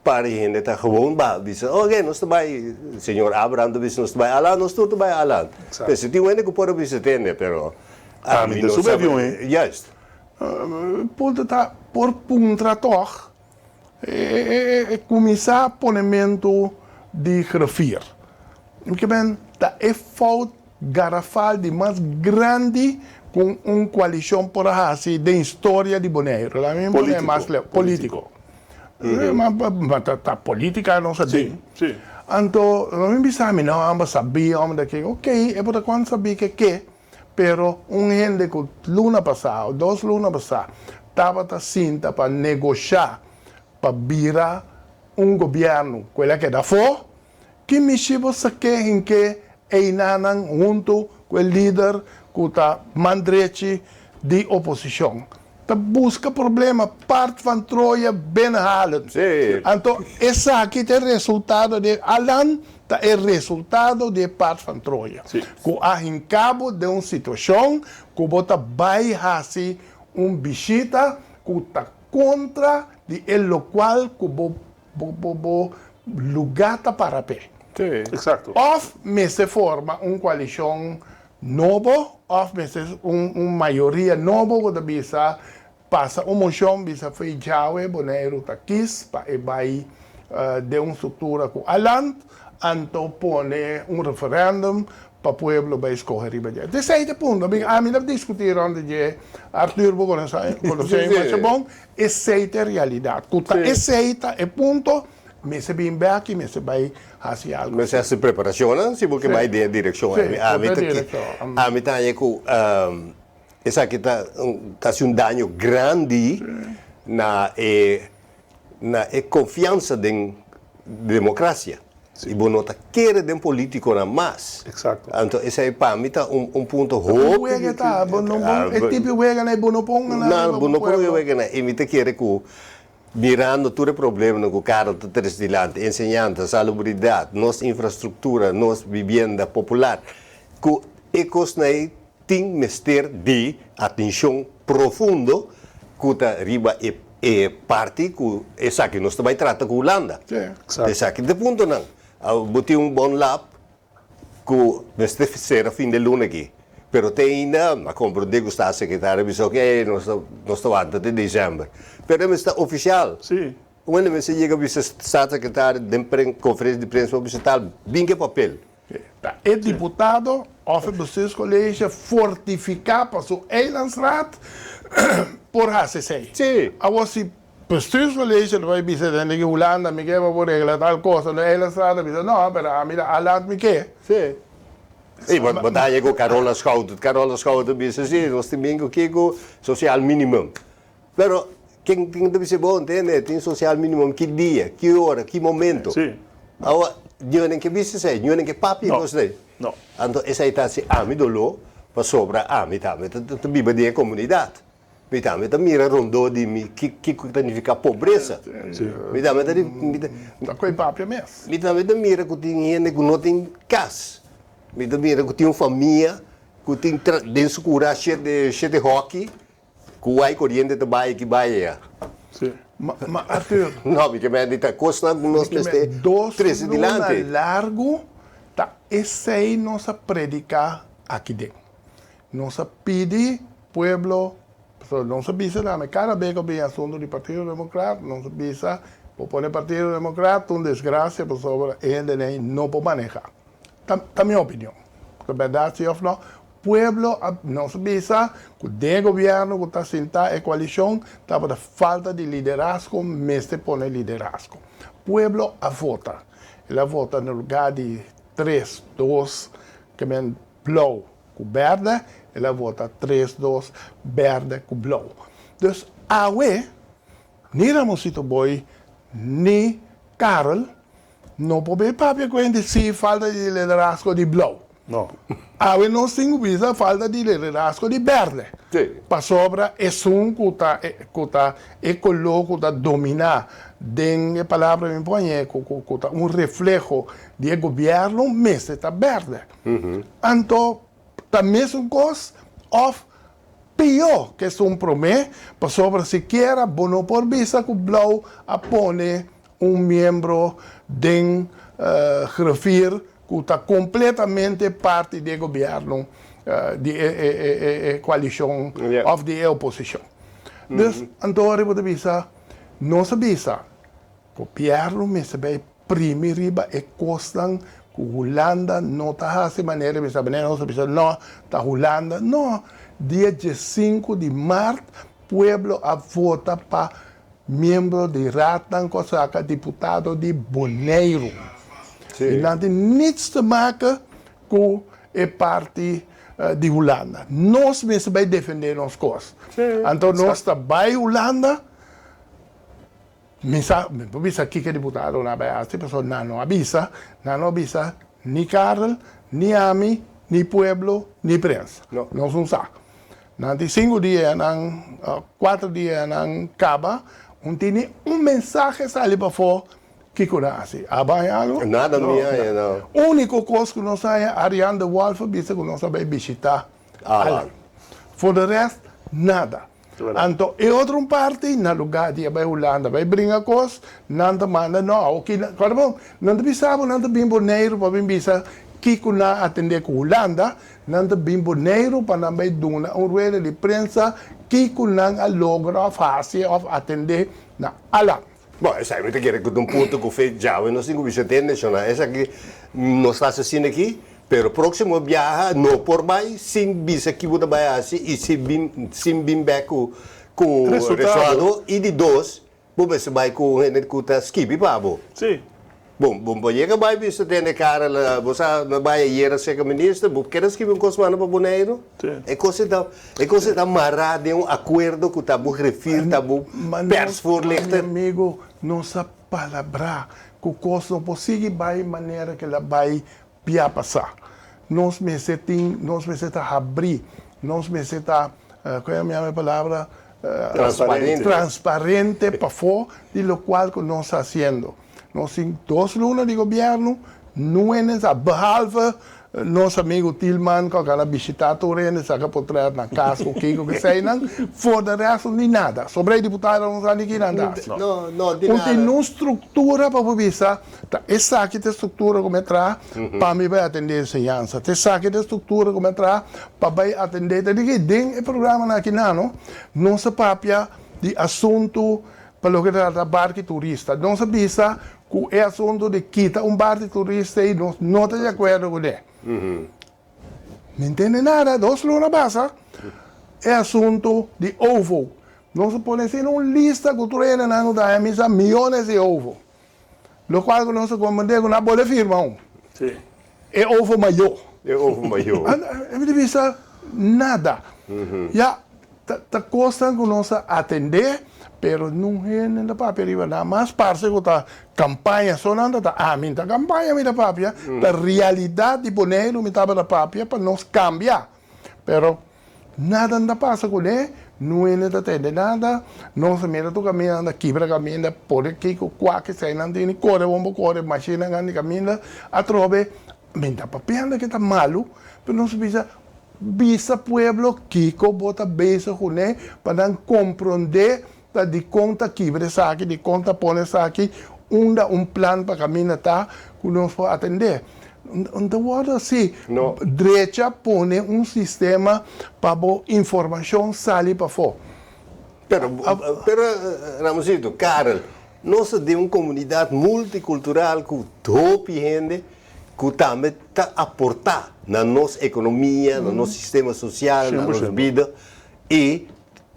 [SPEAKER 3] par di hende ta gewoon ba bisa, oke, nos ta bai, señor Abraham ta bisa nos ta bai Alan, nos tur ta bai Alan. Pero si tin un hende ku por a bisa tende, pero
[SPEAKER 10] ami no sa.
[SPEAKER 3] Juist.
[SPEAKER 2] Punto ta, por puntra tòg, e kuminsá ponementu di grafir. Mi ke men ta e fout garafal di mas grandi ku un koalishon por a hasi den historia di Boneiru. Laga mi pone mas leu. Polítiko. Ma ta polítika nos a den. Anto mi bisa mi no amba sabí òf ta ke. Oké, e por ta kuantu sabí ke ke, pero un hende ku luna pasá òf dos luna pasá tabata sinta pa negoshá pa bira un gobièrnu ku el a keda afó, Ki mishi bo sa ke hinke einanan huntu ku e lider ku ta man drechi di oposishon? Ta buska problema, paard van Troje binnenhalen. Anto esaki ta e resultado di Alan ta e resultado di e paard van Troje. Ku a hinka bo den un situashon ku bo ta bai hasi un bishita ku ta kontra di e lokual ku bo Bo bo bo lugá ta para p'e.
[SPEAKER 10] Exacto.
[SPEAKER 2] Òf mester forma un koalishon nobo òf mester un un mayoria nobo ku ta bisa pasa un moshon bisa fo'i djawe Boneiru ta kis pa e bai den un struktura ku Aland anto pone un referèndum pa pueblo bai skohe riba dje. Esei ta e punto. Mi ami ta diskutí rònt di dje Arthur bo konosé masha bon. Esei ta e realidat. Ku ta esei ta e punto, mester bin bek i mester bai hasi algu.
[SPEAKER 3] Mester hasi preparashonnan si bo ke bai den e direkshon. Ami ta ami ta haña ku esaki ta hasi un daño grandi na e na e konfiansa den demokrasia. I bo no ta kere den politikonan mas.
[SPEAKER 10] Exacto.
[SPEAKER 3] Anto esei pa mi ta un punto hopi.
[SPEAKER 2] Un wega ta, bo no bon, e tipo di weganan ei bo no pon nan
[SPEAKER 3] riba bo pueblo. No, bo no pon e weganan. I mi ta kere ku mirando tur e problemanan ku Karel ta trese dilanti, enseñansa, salubridat, nos infrastruktura, nos bibienda popular, ku e kosnan ei tin mester di atenshon profundo ku ta riba e e parti ku esaki nos ta bai trata ku Hulanda. Esaki ta e puntonan. Bo tin un bon lab ku mester sera fin de luna aki, pero te ainda a komprondé ku staatssecretario a bisa oke nos ta nos ta wanta te december. Pero e mester ta ofisial. Wende mester yega bisa staatssecretario den konferensia di prensa bo bisa tal bin ku e papel.
[SPEAKER 2] Ta e diputado òf e bestuurscollege fortifiká pa su eilandsraad por hasi esei. Awor si bestuurscollege ta bai bisa den di Hulanda mi ke pa bo regla tal kos, anto eilandsraad ta bisa no, pero ami ta aland mi ke.
[SPEAKER 3] Sí. I bo ta haña ku Carola Schouten, Carola Schouten bisa si nos tin bin ku kiko sociaal minimum. Pero ken ken ta bisa bo ntende tin social minimum ki dia, ki ora, ki momento.
[SPEAKER 10] Sí.
[SPEAKER 3] Awa ñonen ke bisa esei, ñonen ke papia
[SPEAKER 10] No,
[SPEAKER 3] kos dei.
[SPEAKER 10] no.
[SPEAKER 3] Anto esei ta hasi ami doló pasobra ami tambe ta ta biba den e komunidat. Mi tambe ta mira rondó di mi ki kiko ta nifiká pobresa.
[SPEAKER 10] Sí.
[SPEAKER 3] Mi tambe ta mi ta
[SPEAKER 2] Ta koe papia mes.
[SPEAKER 3] Mi tambe ta mira ku tin hende ku no tin kas. Mi ta mira ku tin un famia ku tin tra den su kura shete shete hòki. Ku wai koriente ta bai aki bai eya.
[SPEAKER 10] Sí.
[SPEAKER 2] Ma, ma Arthur.
[SPEAKER 3] No, mi ke men di ta kosnan ku nos mester trese dilanti.
[SPEAKER 2] Dos luna largu ta esei nos a prediká aki den. Nos a pidi pueblo, pasobra nos a bisa tambe kada bes ku a bini asuntu di Partido Demokrat, nos a bisa bo pone Partido Demokrat ta un desgrasia pasobra e hendenan ei no por manehá. Ta ta mi opinion. Ta bèrdat si òf no, Pueblo a nos bisa cu den e gobierno cu ta sinta e coalicion tabata falta di liderazgo mester pone liderazgo. Pueblo a vota. El a vota na lugar di tres dos ke men blauw cu berde el a vota tres dos berde cu blauw. Dus awe ni Ramonsito Boy ni Karel. No por bay papia cu hende si falta di liderazgo di blauw.
[SPEAKER 10] No.
[SPEAKER 2] Awe nos tin cu bisa falta di liderazgo di berde.
[SPEAKER 3] Si.
[SPEAKER 2] Pasobra esun cu ta cu ta e color cu ta domina den e palabra mi pone cu cu ta un refleho di e gobierno mester ta berde. Anto ta mesun cos of Pió ku esun promé, pasobra sikiera bo no por bisa ku Blou a pone un miembro den griffier ku ta kompletamente parti di e gobièrnu di e koalishon òf di e oposishon. Dus, anto ora bo ta bisa, nos a bisa Gobièrnu mester bai primi riba e kosnan ku Hulanda no ta hasi manera mi sa manera nos a bisa no ta Hulanda no dia diesinku di mart pueblo a vota pa miembro di raadnan ku a saka diputado di Boneiru i nan tin niets te maken ku e parti di Hulanda nos mester bai defende nos kos anto nos ta bai Hulanda. Mi sa, mi por bisa kiko e diputadonan a bai hasi, pasobra nan no a bisa, nan no a bisa ni Karel, ni ami, ni pueblo, ni prensa. Nos no sa. Nan tin sinku dia nan, kuater dia nan kaba, un tin ni un mensahe sali pafó kiko nan hasi. A bai algu?
[SPEAKER 3] Nada mi haña, no.
[SPEAKER 2] Úniko kos ku nos haña, Ariane de Wolff a bisa ku nos a bai bishitá Alan. For de rest, nada. Anto e otro un parti, na lugar di a bai Hulanda bai bringa kos, nan ta manda, no, awoki, kòrda bon, nan ta bisa bo, nan ta bin Boneiru pa bin bisa kiko nan a atendé ku Hulanda, nan ta bin Boneiru pa nan bai duna un rueda di prensa kiko nan a logra òf hasi òf atendé na Alan.
[SPEAKER 3] Bon, esaki mi ta kere ku ta un punto ku fe djawe nos tin ku bisa tende, shona, esaki nos ta hasi asina aki, Pero próksimo biaha no por bai sin bisa ki bo ta bai hasi i sin bin sin bin bek ku ku
[SPEAKER 10] Resultado.
[SPEAKER 3] resultado i di dos bo mester bai ku un hende ku ta skibi pa bo.
[SPEAKER 10] Sí.
[SPEAKER 3] Bon, bo bo yega bai bisa tende Karel bo sa no bai ayera serka minister bo kere skibi un kos manda pa Boneiru?
[SPEAKER 10] Sí.
[SPEAKER 3] E kos ei ta e kos ei ta mará den un akuerdo ku ta bo griffier ta bo
[SPEAKER 2] Ma nos, mi
[SPEAKER 3] persvoorlichter.
[SPEAKER 2] amigo, nos a palabrá ku kos no por sigui bai manera ku el a bai Bia pasá. Nos mester tin, nos mester ta habrí, nos mester ta, kon mi yama e palabra?
[SPEAKER 3] Transparente.
[SPEAKER 2] Transparente pafó di lokual ku nos ta hasiendo. Nos tin dos luna di gobièrnu, nuenen sa, behalve nos amigu Tilman ku a kaba bishitá tur hende, saka potret na kas ku kiko ku eseinan, for de rèst ni nada. Sobre e diputado no sa ni kinan ta hasi.
[SPEAKER 3] No, no, di
[SPEAKER 2] Un
[SPEAKER 3] nada.
[SPEAKER 2] tin un struktura pa bo bisa. Ta esaki ta e struktura ku mi a traha pa mi bai atendé enseñansa. Ta esaki ta e struktura ku mi a traha pa bai atendé. Ta di ki den e programanan aki nano nos a papia di asuntu pa loke ta trata barki turista. Nos a bisa ku e asuntu di kita un barki turista ei nos no ta di akuerdo kuné. Mi ntende nada, dos luna pasa e asuntu di OVO. Nos a pone asina un lista ku tur hendenan ku ta haña misa miyones di OVO. Locual cu nos a comprende cu nan a bole firma un.
[SPEAKER 10] Sí.
[SPEAKER 2] E ovo mayo.
[SPEAKER 3] E ovo mayo.
[SPEAKER 2] E mi ta bisa nada. Ya, ta ta cosnan cu nos a atende, pero nun hende ta papia riba nan. Mas parce cu ta campaña so nan ta ta. Ami ta campaña mi ta papia, ta realidad di Boneiru mi tabata papia pa nos cambia. Pero Nada no ta pasa kuné, nuende ta tende nada, nos a mira tur kaminda nan ta kibra kaminda, pone kiko kua kesei nan tene, kore bon bo kore, mashina nan di kaminda, atrobe mi ta papiando ke ta malu, pero nos a bisa, bisa pueblo kiko bo ta bezig kuné pa nan komprondé Ta dikon ta kibra esaki, dikon ta pone esaki, unda un plan pa kaminda ta ku nos por atendé. No ta wòrdu así.
[SPEAKER 3] No.
[SPEAKER 2] Drecha pone un sistema pa bo informashon sali pafó.
[SPEAKER 3] Pero, pero Ramosito, Karel, nos ta den un komunidat multikultural ku hopi hende ku tambe ta aportá na nos ekonomia, na nos sistema sosial, na nos bida i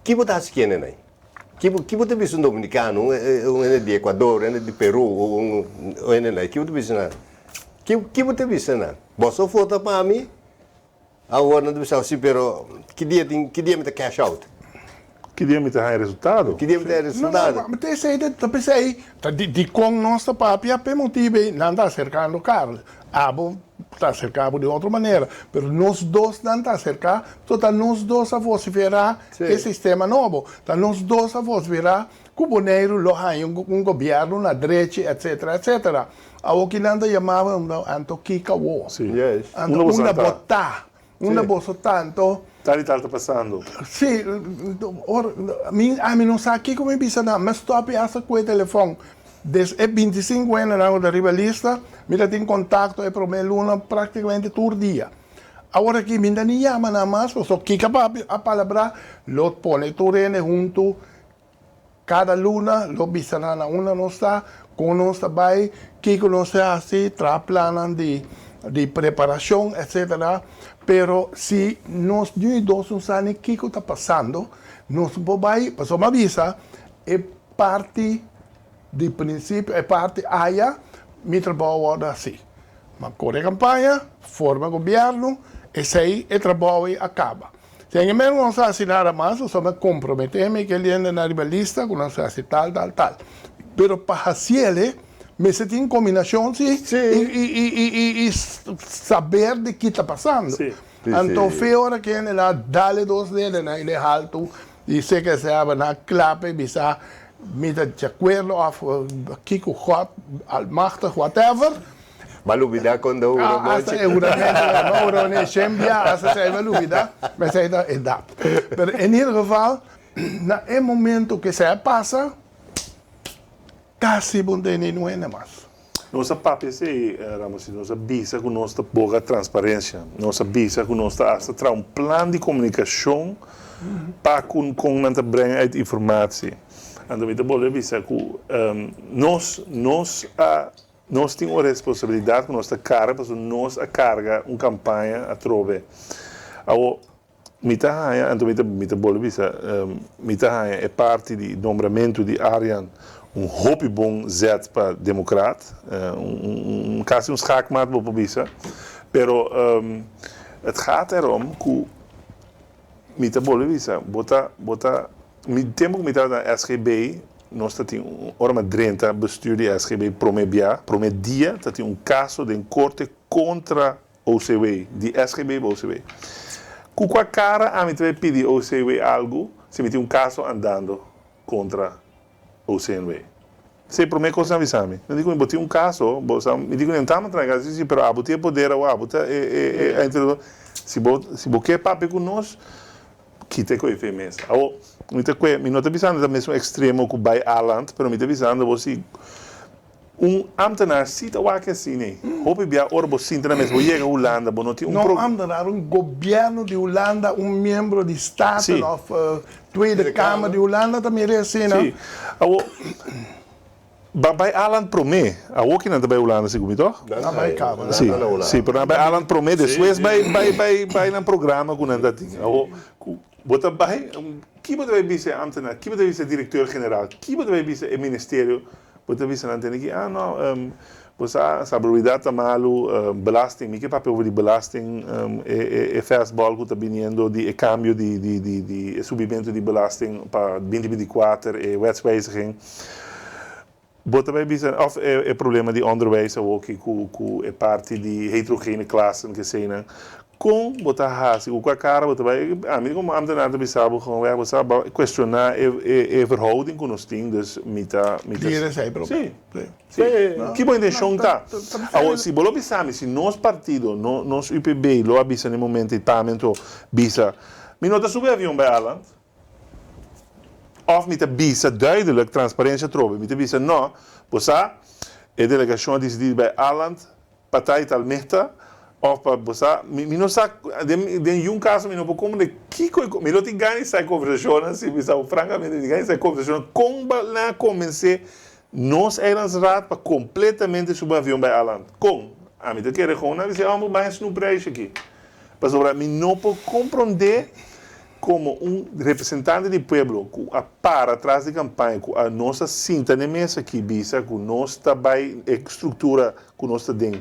[SPEAKER 3] Ki bo ta hasi kende nan? Ki bo ki bo ta bisa un dominicano, un un hende di Ecuador, un hende di Peru, un un hende nan? Ki bo ta bisa nan? Ki ki bo ta bisa nan? Boso vota pa mi, awor nan ta bisa si pero ki dia tin ki dia mi ta cash out?
[SPEAKER 10] Ki dia mi ta haña resultado?
[SPEAKER 3] Ki dia mi ta haña resultado?
[SPEAKER 2] No, no, ma esei ta p'esei ta dikon nos ta papia p'e motibu ei nan ta aserkando Carl. Abo ta aserká bo di otro manera, pero nos dos nan ta aserká, pasobra ta nos dos a vosiferá e sistema nobo, ta nos dos a vosiferá ku Boneiru lo haña un gobièrnu na drechi, etsetera, etsetera. Awor ki nan ta yama bo, anto kiko awor? Anto unda bo ta? Unda boso ta anto?
[SPEAKER 10] Tal i tal ta pasando.
[SPEAKER 2] Sí, ora mi ami no sa kiko mi bisa nan, mi stop i hasta ku e telefòn. Des e 25 hendenan ku ta riba lista, mi ta tin kontakto e promé luna praktikamente tur dia. Awor aki mi ta ni yama nan mas, pasobra kiko a palabrá, lo pone tur hende huntu Kada luna lo bisa nan na unda nos ta, kon nos ta bai, kiko nos ta hasi, traha plannan di di preparashon etsetera. Pero si nos niun i dos no sa ni kiko ta pasando, nos no por bai, pasobra mi a bisa e parti di prinsipio, e parti aya mi trabou a wòrdu hasi. Mi a kore kampaña, forma gobièrnu, esei e trabou ei a kaba. Ten e men nos hasi nada mas, pasobra mi a komprometé mi ku e hendenan riba lista ku nos hasi tal, tal, tal. Pero pa hasiel mester tin kombinashon si i saber di ki ta pasando. Anto fe ora ku hende nan a dal e dos dedenan i haltu i seka esei aba nan a klap i bisa mi ta di akuerdo òf kiko God almachtig whatever.
[SPEAKER 3] Ba lubida kon ta hura
[SPEAKER 2] mochi. Hasta e huramento la no hura wanneer shen bia hasta esei ba lubida, ma esei ta edat. Pero en ieder geval na e momento ku esei a pasa kasi bo no tene ningun hende mas.
[SPEAKER 10] Nos a papia esei, Ramosito, nos a bisa ku nos ta boga transparencia, nos a bisa ku nos ta hasta traha un plan di komunikashon pa ku kon nan ta brenga uit informatie. Anto mi ta bolbe bisa ku nos nos a Nos tin un responsabilidat ku nos ta karga pasobra nos a karga un kampaña atrobe. Awor, mi ta haña, anto mi ta mi ta bolbe bisa, mi ta haña e parti di nombramentu di Arjan un hopi bon zet pa Demokrat, un un un kasi un schaakmat bo por bisa, pero het gaat erom ku Mi ta bolbe bisa, bo ta, bo ta, mi tempu ku mi tabata na SGB, nos ta tin un, ora mi a drenta bestuur di SGB prome bia, prome dia ta tin un kaso den korte kontra OCW, di SGB pa OCW. Ku kua kara ami ta bai pidi OCW algu si mi tin un kaso andando kontra OCNW? Esei prome kos nan bisa mi. Nan di ku mi, bo tin un kaso, bo sa, mi di ku nan tamba traha kaso, si si, pero abo tin e poder awo, abo ta e e e e si bo si bo ke papia ku nos, kita e koe fe mes. Awo, mi ta kue, mi no ta bisando ta mesun ekstremo ku bai Aland, pero mi ta bisando bo si un ambtenaar si ta wak asina ei. Hopi bia ora bo sinta na mes, bo yega Hulanda, bo no tin un
[SPEAKER 2] No
[SPEAKER 10] pro.
[SPEAKER 2] ambtenaar, un gobièrnu di Hulanda, un miembro di Staten òf Tweede Kamer di Hulanda ta mira asina.
[SPEAKER 10] Sí. Awor, ba bai Aland promé. Awor ki nan ta bai Hulanda segun mi, tòg?
[SPEAKER 2] Nan bai kaba.
[SPEAKER 10] Sí, sí, pero nan bai Aland promé, despues bai, bai, bai, bai nan programa ku nan ta tin. Awor, ku bo ta bai, ki bo ta bai bisa e ambtenaar? Ki bo ta bai bisa e direkteur generaal? Ki bo ta bai bisa e ministerio? Bo ta bisa nan tende ki, ah, no, bo sa, salubridad ta malu, belasting, mi ke papia over di belasting, e e fastball ku ta biniendo di e kambio di di di di e subimentu di belasting pa binti 24, e wetswijziging. Bo ta bai bisa, òf e e problema di onderwijs awoki ku ku e parti di heterogene klassen, keseinan. Kon bo ta hasi, ku kua kara bo ta bai? Ami komo ambtenaar ta bisa bo gewoon wèg, bo sa bo kuestioná e e verhouding ku nos tin, dus mi ta, mi ta.
[SPEAKER 2] Kere esei probe.
[SPEAKER 10] Sí, sí. Ki bo intenshon ta? Awor, si bo lo bisa mi, si nos partido, no nos UPB lo a bisa na e momento ei pa mi anto bisa, mi no ta subi avion bai Aland, òf mi ta bisa duidelijk, transparensia atrobe, mi ta bisa no, bo sa, e delegashon a disidí di bai Aland, Pa ta y tal mehta of pa bo sa, mi mi no sa den den yun caso mi no por comprende kico e mi no tin gana di sa e conversacionnan si mi sa bo francamente mi tin gana di sa e conversacionnan con ba nan a convence nos eilandsraad pa completamente subi un avion bay Aland con? Ami ta kere con nan bisa homber bay snoepreisje aki pasobra mi no por comprende Komo un representante di pueblo ku a para tras di kampaña, ku a nos a sinta n'e mesa aki bisa ku nos ta bai e struktura ku nos ta den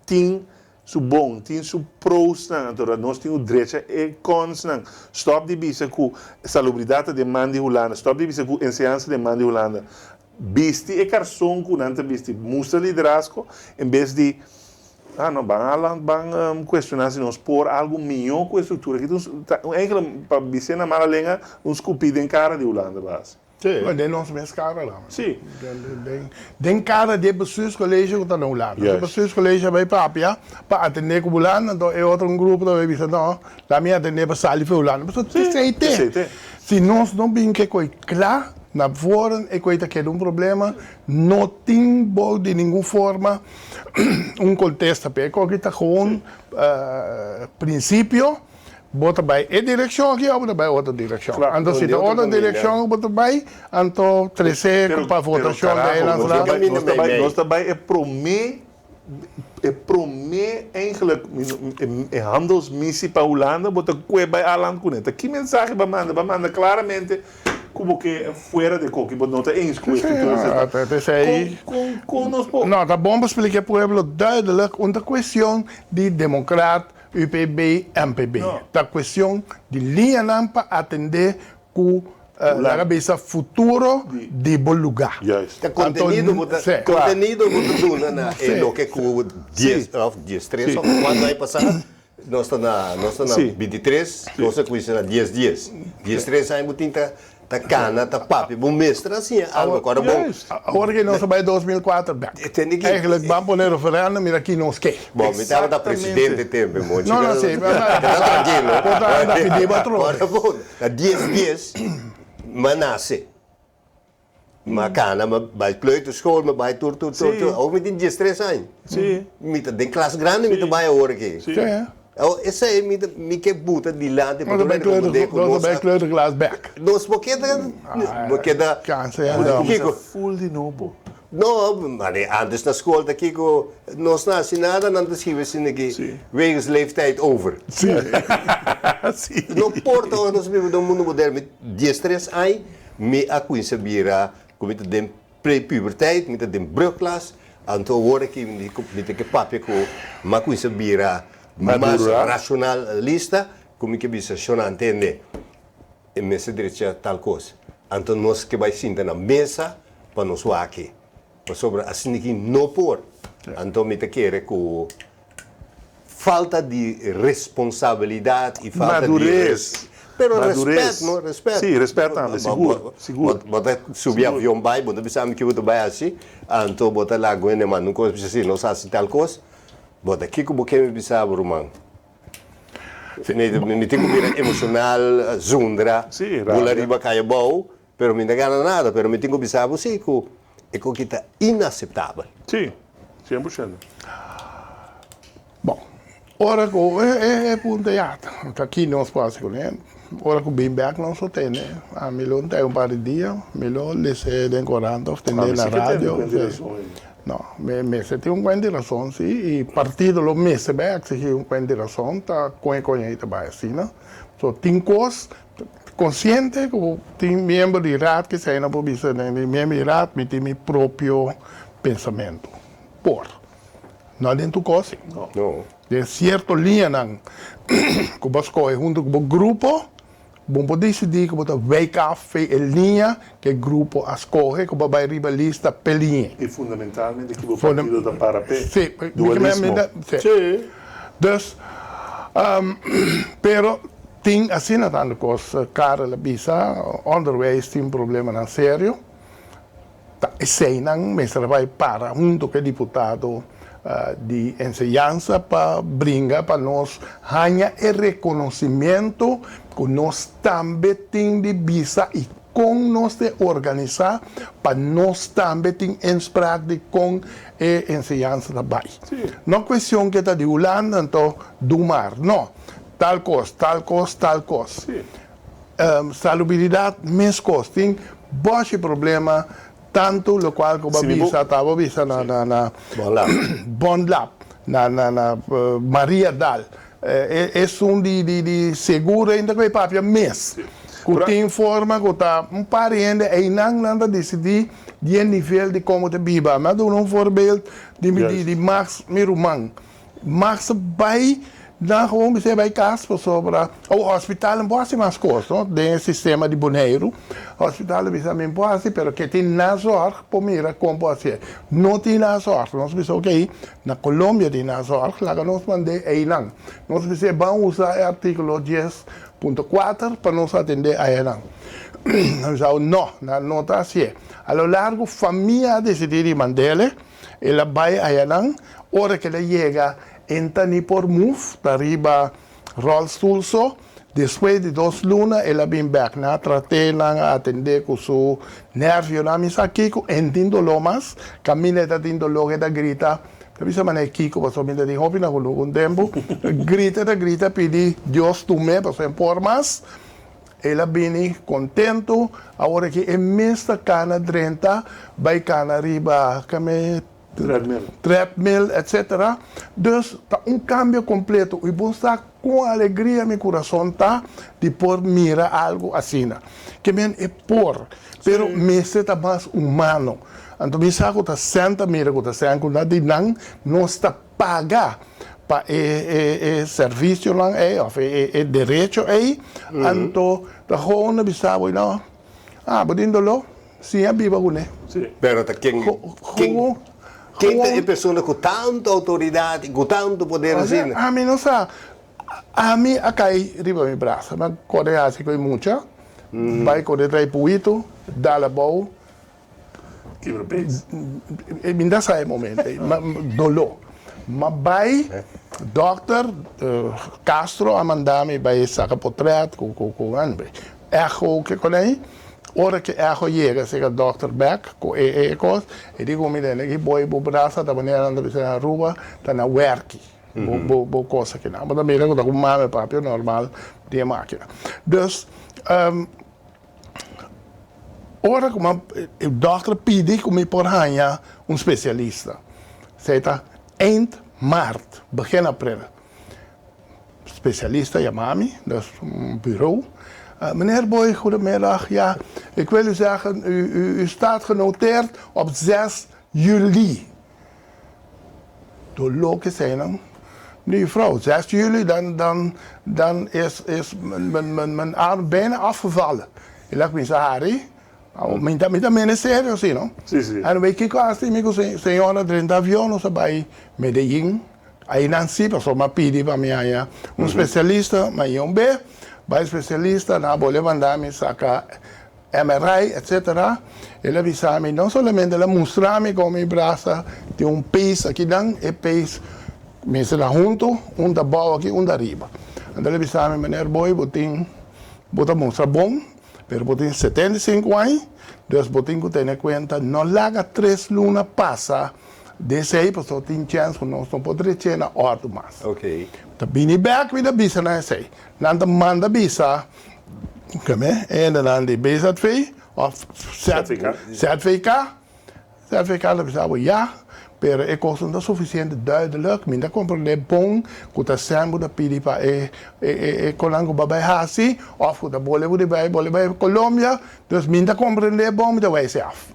[SPEAKER 10] tin. su bon, tin su prosnan, anto nos tin ku drecha e consnan. Stop di bisa ku salubridat ta den man di Hulanda, stop di bisa ku enseñansa den man di Hulanda. Bisti e karson ku nan ta bisti, mustra liderazgo en bes di, ah no, ban hala, ban kuestioná si nos por algu mihó ku e struktura aki. Ta un eigenlijk, pa bis'é na mala lenga, un skupí den kara di Hulanda bo hasi.
[SPEAKER 2] Sí. Den nos mes kara la.
[SPEAKER 10] Sí.
[SPEAKER 2] Den kara di e bestuurscollege ku ta na Hulanda. E bestuurscollege a bai papia pa atendé ku Hulanda, anto e otro un grupo ta bai bisa no, laat mi atendé pa sali for Hulanda. Pasobra esei te. Si nos no bin ke koi kla na voren e koi ta keda un problema, no tin bou di ningun forma un kontesta p'e. E koki ta gewoon prinsipio. Bo ta bai e direkshon aki òf bo ta bai otro direkshon? Anto si ta otro direkshon ku bo ta bai, anto tres'é pa votashon di eilandsraad.
[SPEAKER 10] Nos ta bai e promé, e promé eigenlijk e handelsmissie pa Hulanda, bo ta kue bai Aland kuné. Ta ki mensahe bo a manda? Bo a manda klaramente ku bo ke fuera di koki, bo no ta eens ku e struktura sentral. Kon, kon nos por.
[SPEAKER 2] No, ta bon pa splika e pueblo duidelijk, un ta kuestion di demokrat UPB, MPB. Ta cuestion di liñanan pa atende cu laga bisa futuro di bo luga.
[SPEAKER 3] Ta contenido bo ta contenido bo ta duna na e loke cu dies of diestres of cuanto aña pasa nos ta na nos ta na bintitres nos a cuminsa na dies dies diestres aña bo tin ta Ta cana, ta papia. Bo mester a siña algo cu ora bo.
[SPEAKER 2] Awor ki nos a bay 2004 bek. Eigenlijk ban pone referendum mira ki nos ke.
[SPEAKER 3] Bo, mi tabata presidente tempo e mochi.
[SPEAKER 2] No, no, si.
[SPEAKER 3] Keda trankilo.
[SPEAKER 2] Por ta anda pidi bo atrobe.
[SPEAKER 3] Ora bo, na dies dies, m'a nace. M'a cana, m'a bay kleuterschool, m'a bay tur, tur, tur, tur. Awor mi tin diestres aña. Mi ta den klas grandi mi ta bay awor aki. Awor esei mi ta mi ke buta dilanti
[SPEAKER 2] pa tur hende komprendé ku
[SPEAKER 3] nos
[SPEAKER 2] a kleuterklas bek.
[SPEAKER 3] Nos por keda bo keda
[SPEAKER 10] Kiko? Full di nobo.
[SPEAKER 3] No, mane antes na skol ta kiko nos no hasi nada nan ta skibi asina ki wegens leeftijd over.
[SPEAKER 2] Si.
[SPEAKER 3] No por ta ora nos biba den un mundo moderno mi diestres aña mi a kuinsa bira ku mi ta den Pre-puberteit, mi ta den brugklas, anto awor aki mi ta ke papia ku m'a kuminsá bira mas rashonalista, ku mi ke bisa shona ntende e mester drecha tal kos. Anto nos ke bai sinta na mesa pa nos wak-e, pasobra asina ki no por. Anto mi ta kere ku Falta di responsabilidad y falta di.
[SPEAKER 10] Madurez.
[SPEAKER 3] Pero respet, no? Respet.
[SPEAKER 10] Sí, respet tambe, sigur, sigur.
[SPEAKER 3] Bo ta subi avion bai, bo ta bisa mi ki bo ta bai haci, anto bo ta laga hende manda un cos, bisa si nos haci tal cos, bo ta kico bo ke mi bisa bo ruman? Mi tin cu bira emocional, zundra, bula riba caya abou, pero mi no ta gana nada, pero mi tin cu bisa bo si cu E koki ta inaceptabel.
[SPEAKER 10] Sí, 100%.
[SPEAKER 2] Bon, ora ku e punto ya ta ki nos por hasi kuné, ora ku bin bèk nos lo tende, ami lo tei un par di dia, mi lo lese den korant òf tende na radio. No, mi mester tin un kuenta di rason si, i partido lo mester bai eksigí un kuenta di rason ta kon e koña ei ta bai asina. So tin kos Konsiente ku bo tin miembro di raad kisei no por bisa den di miembro di raad mi tin mi propio pensamentu. Por. No den tur kos si.
[SPEAKER 3] No.
[SPEAKER 2] Den sierto liñanan ku bo skohe huntu ku bo grupo, bo por disidí ku bo ta wijk af fe e liña ku e grupo a skohe ku bo bai riba lista p'e liña.
[SPEAKER 10] I fundamentalmente ki bo partido ta para p'e.
[SPEAKER 2] Si.
[SPEAKER 10] Dualismo.
[SPEAKER 2] Si. Dus, pero. Tin asina tantu kos, Karel a bisa, onderwijs tin problemanan serio, ta eseinan mester a bai para hunto ku e diputado di enseñansa pa bringa pa nos haña e rekonosimiento ku nos tambe tin di bisa i kon nos te organisá pa nos tambe tin inspraak di kon e enseñansa ta bai. No kuestion ke ta di Hulanda anto doe maar, no. Tal kos, tal kos, tal kos. Salubridat meskos. Tin boshi problema tantu lokual ku bo a bisa, ta bo bisa na na na Bonlab, na na na Mariadal. Esun di di di seguro ainda ku e papia mes. Ku tin forma ku ta un par di hende einan nan ta disidí di e nivel di komo ta biba. Mi a duna un voorbeeld di di Max, mi ruman. Max a bai nan gewoon bis'é bai kas pasobra o hospital no por hasi mas kos no den e sistema di Boneiru hospital a bisa mi por hasi pero ke tin nazorg por mira kon por hasié no tin nazorg nos bisa ok na Colombia tin nazorg laga nos mand'é einan nos bis'é ban usa e artikulo 10.4 pa nos atendé ayanan nan bisa no nan no ta hasié a lo largo famia a disidí di mand'é El a bai ayanan, ora ku el a yega e ta ni por move, ta riba rolstoel so. Despues di dos luna el a bin bek, nan a trat'é, nan a atend'é ku su nervionan. Mi sa kiko, e no tin doló mas, kaminda e ta tin doló e ta grita, ta bisa manera kiko pasobra mi ta tin hopi na Huluk un tempu, ta grita, ta grita pidi Dios tum'é pasobra e no por mas. El a bini kontentu, awor aki e mes ta kana drenta bai kana riba kame treadmill etc. Dus ta un kambio kompleto i bo sa kon alegria mi kurason ta di por mira algu asina. Ke men e por, pero mester ta mas humano. Anto mi sa ku ta sèn ta mira ku ta sèn ku na di nan nos ta paga pa e e servicionan ei of e e derecho ei, anto ta gewoon na bisa bo no, ah bo tin doló, siña biba kuné.
[SPEAKER 3] Pero ta ken ken ken ta e persona ku tantu outoridat i ku tantu poder asina?
[SPEAKER 2] Ami no sa, ami a kai riba mi brasa, mi a kore hasi ku e mucha, bai kore trae puitu, dal abou.
[SPEAKER 10] Kibra pees.
[SPEAKER 2] Mi ta sa e momento ei, ma doló. Ma bai dòkter Castro a manda mi bai saka potrèt ku ku ku echo ke kon ei. Ora ke echo yega seka dòkter bèk ku e e kos, e di ku mi tende ki boi bo brasa ta manera nan ta bisa na Aruba ta na wèrki bo bo bo kos akinan. Bo ta mira ku ta ku mame papia normal di e makina. Dus. Ora ku e dòkter pidi ku mi por haña un spesialista, esei ta eind maart, begin aprel. Spesialista yama mi, dus un buro. Meneer Boy, goedemiddag. Ja, ik wil u zeggen, u u staat genoteerd op zes juli. Doló ke eseinan. Mi vrouw, zes juli dan dan dan is is mijn mijn mijn arm bijna afgevallen. El a kuminsá hari, mi ta mi ta mene serio si no.
[SPEAKER 10] Si si.
[SPEAKER 2] En wei kiko hasi mi ku señora drenta avion nos a bai Medellin, ainan si pasobra mi a pidi pa mi haña un spesialista, mi haña un be, bai spesialista nan a bolbe manda mi saka MRI etc. El a bisa mi, no solamente el a mustra mi con mi brasa tin un pees akinan, e pees mester ta hunto, un ta bou aki, un ta ariba. Anto el a bisa mi, meneer Boy, bo tin, bo ta mustra bon, pero bo tin 75 aña, dus bo tin cu tene cuenta, no laga tres luna pasa den esey, pasobra tin chens cu nos no por dreche na ordo mas. Ta bini bek mi ta bisa nan esey. Nan ta manda bisa. Keme e hendenan di BZV of ZVK. ZVK ta bisa bo ya, pero e kos no ta sufisiente duidelijk. Mi ta komprendé bon ku ta sèn bo ta pidi pa e e konan ku bo a bai hasi òf ku ta bole bo di bai bole bai Colombia. Dus mi ta komprendé bon, mi ta wei sèf.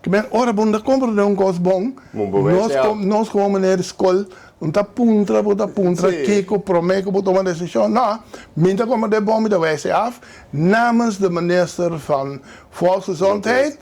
[SPEAKER 2] Kimen ora bo no ta komprendé un kos bon, nos nos komo meneer di skol no ta puntra bo ta puntra kiko promé ku bo tuma desishon. No, mi ta komprendé bon, mi ta wijs e af namens de minister van Volksgezondheid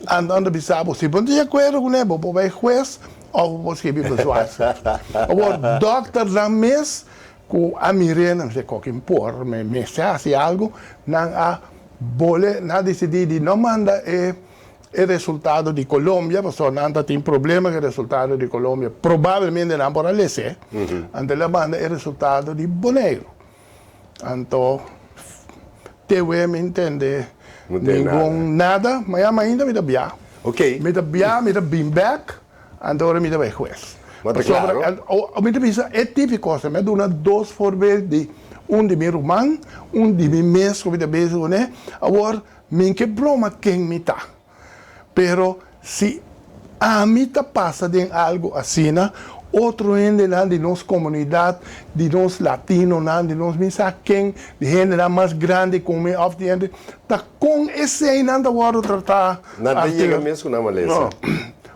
[SPEAKER 2] anto nan ta bisa bo si bo no ta di akuerdo kuné bo por bai hues òf bo por skibi bezwaarschrift. Awor dòkternan mes ku a mir'é nan bisa kokin por mi mester hasi algu nan a bole nan a disidí di no manda e E resultado di Colombia, pasobra nan ta tin problema ku e resultado di Colombia, probablemente nan por a les'é, anto el a manda e resultado di Boneiru. Anto te wea mi ntende ningun nada, ma ya mainta mi ta bia. Mi ta bia, mi ta bin bek, anto ora mi ta bai hues. Pasobra mi ta bisa e tipiko, mi a duna dos voorbeeld di un di mi ruman, un di mi mes ku mi ta bezig kuné, awor Mi ke broma ken mi ta, pero si ami ta pasa den algu asina, otro hendenan di nos komunidat, di nos latinonan, di nos mi sa ken, di hendenan mas grandi ku mi òf di hende, ta kon eseinan ta wòrdu tratá?
[SPEAKER 3] Nan ta yega mes ku nan malesa.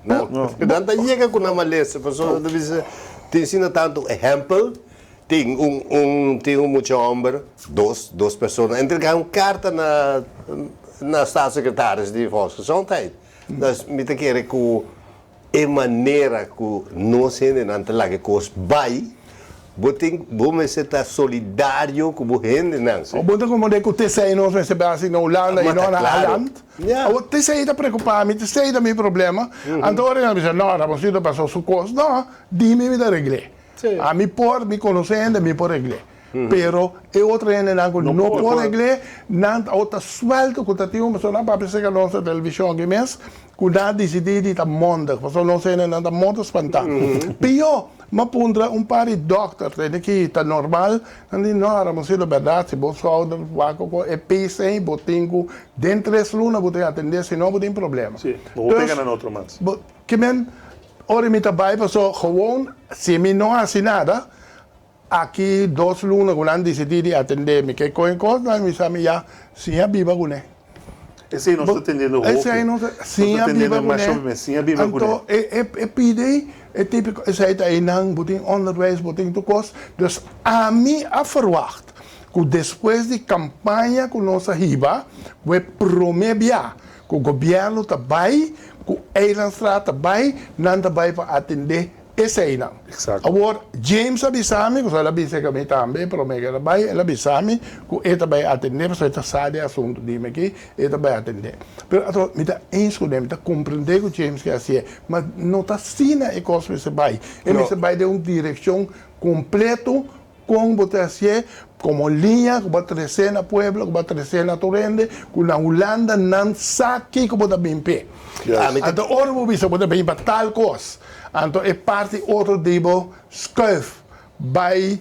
[SPEAKER 3] Nan ta yega ku nan malesa, pasobra nan ta bisa. Tin asina tantu ehèmpel, tin un un tin un mucha hòmber, dos dos persona entregá un karta na na staatssecretaris di Volksgezondheid. Dus mi ta kere ku E manera ku nos hendenan ta laga e kos bai, bo tin, bo mester ta solidario ku bo hendenan.
[SPEAKER 2] O bo ta komprendé ku t'esei nos mester bai hasi na Hulanda i no na Aland? Awor, t'esei ta preokupá mi, t'esei ta mi problema. Anto ora nan bisa, no, Ramoncito pasó su kos. No, dimi mi ta regl'é. Ami por, mi konosé hende, mi por regl'é. Pero e otro hendenan ku no por regl'é, nan awor ta suelto ku ta tin un persona papia serka nos na televishon aki mes, ku nan a disidí di ta mondig, pasobra nos hendenan ta morto spantá. Pió, m'a puntra un par di dòkter, tende ki ta normal, nan di, no, Ramoncito, bèrdat, si bo skouder wak ku e pis ei, bo tin ku den tres luna bo tin atendé, si no bo tin problema.
[SPEAKER 10] Sí, bo por pega nan otro mas.
[SPEAKER 2] Ke men, ora mi ta bai, pasobra gewon si mi no hasi nada, Aki dos luna ku nan disidí di atendé mi ke koe kosnan mi sa mi ya siña biba kuné.
[SPEAKER 10] Esei nos ta tendiendo hopi.
[SPEAKER 2] Esei nos ta siña biba kuné.
[SPEAKER 10] Siña biba kuné.
[SPEAKER 2] Anto e e pidi e típiko esei ta einan bo tin onderwijs bo tin tur kos. Dus ami a ferwagt ku despues di kampaña ku nos a hiba ku e promé bia ku gobièrnu ta bai ku Eilandstraat ta bai nan ta bai pa atendé Eseinan.
[SPEAKER 10] Exacto.
[SPEAKER 2] Awor, James a bisa mi, pasobra el a bisa ku mi tambe, promé ku el a bai, el a bisa mi ku e ta bai atendé, pasobra e ta sa di e asuntu di mi aki, e ta bai atendé. Pero ato mi ta eens ku ne, mi ta komprendé ku James ke hasié, ma no ta asina e kos mester bai. E mester bai den un direkshon kompleto Kon bo ta hasié komo liña ku bo a tresé na pueblo, ku bo a tresé na tur hende, ku na Hulanda nan sa kiko bo ta bin p'e. Anto ora bo bisa bo ta bin pa tal kos, anto e parti otro di bo skuif bai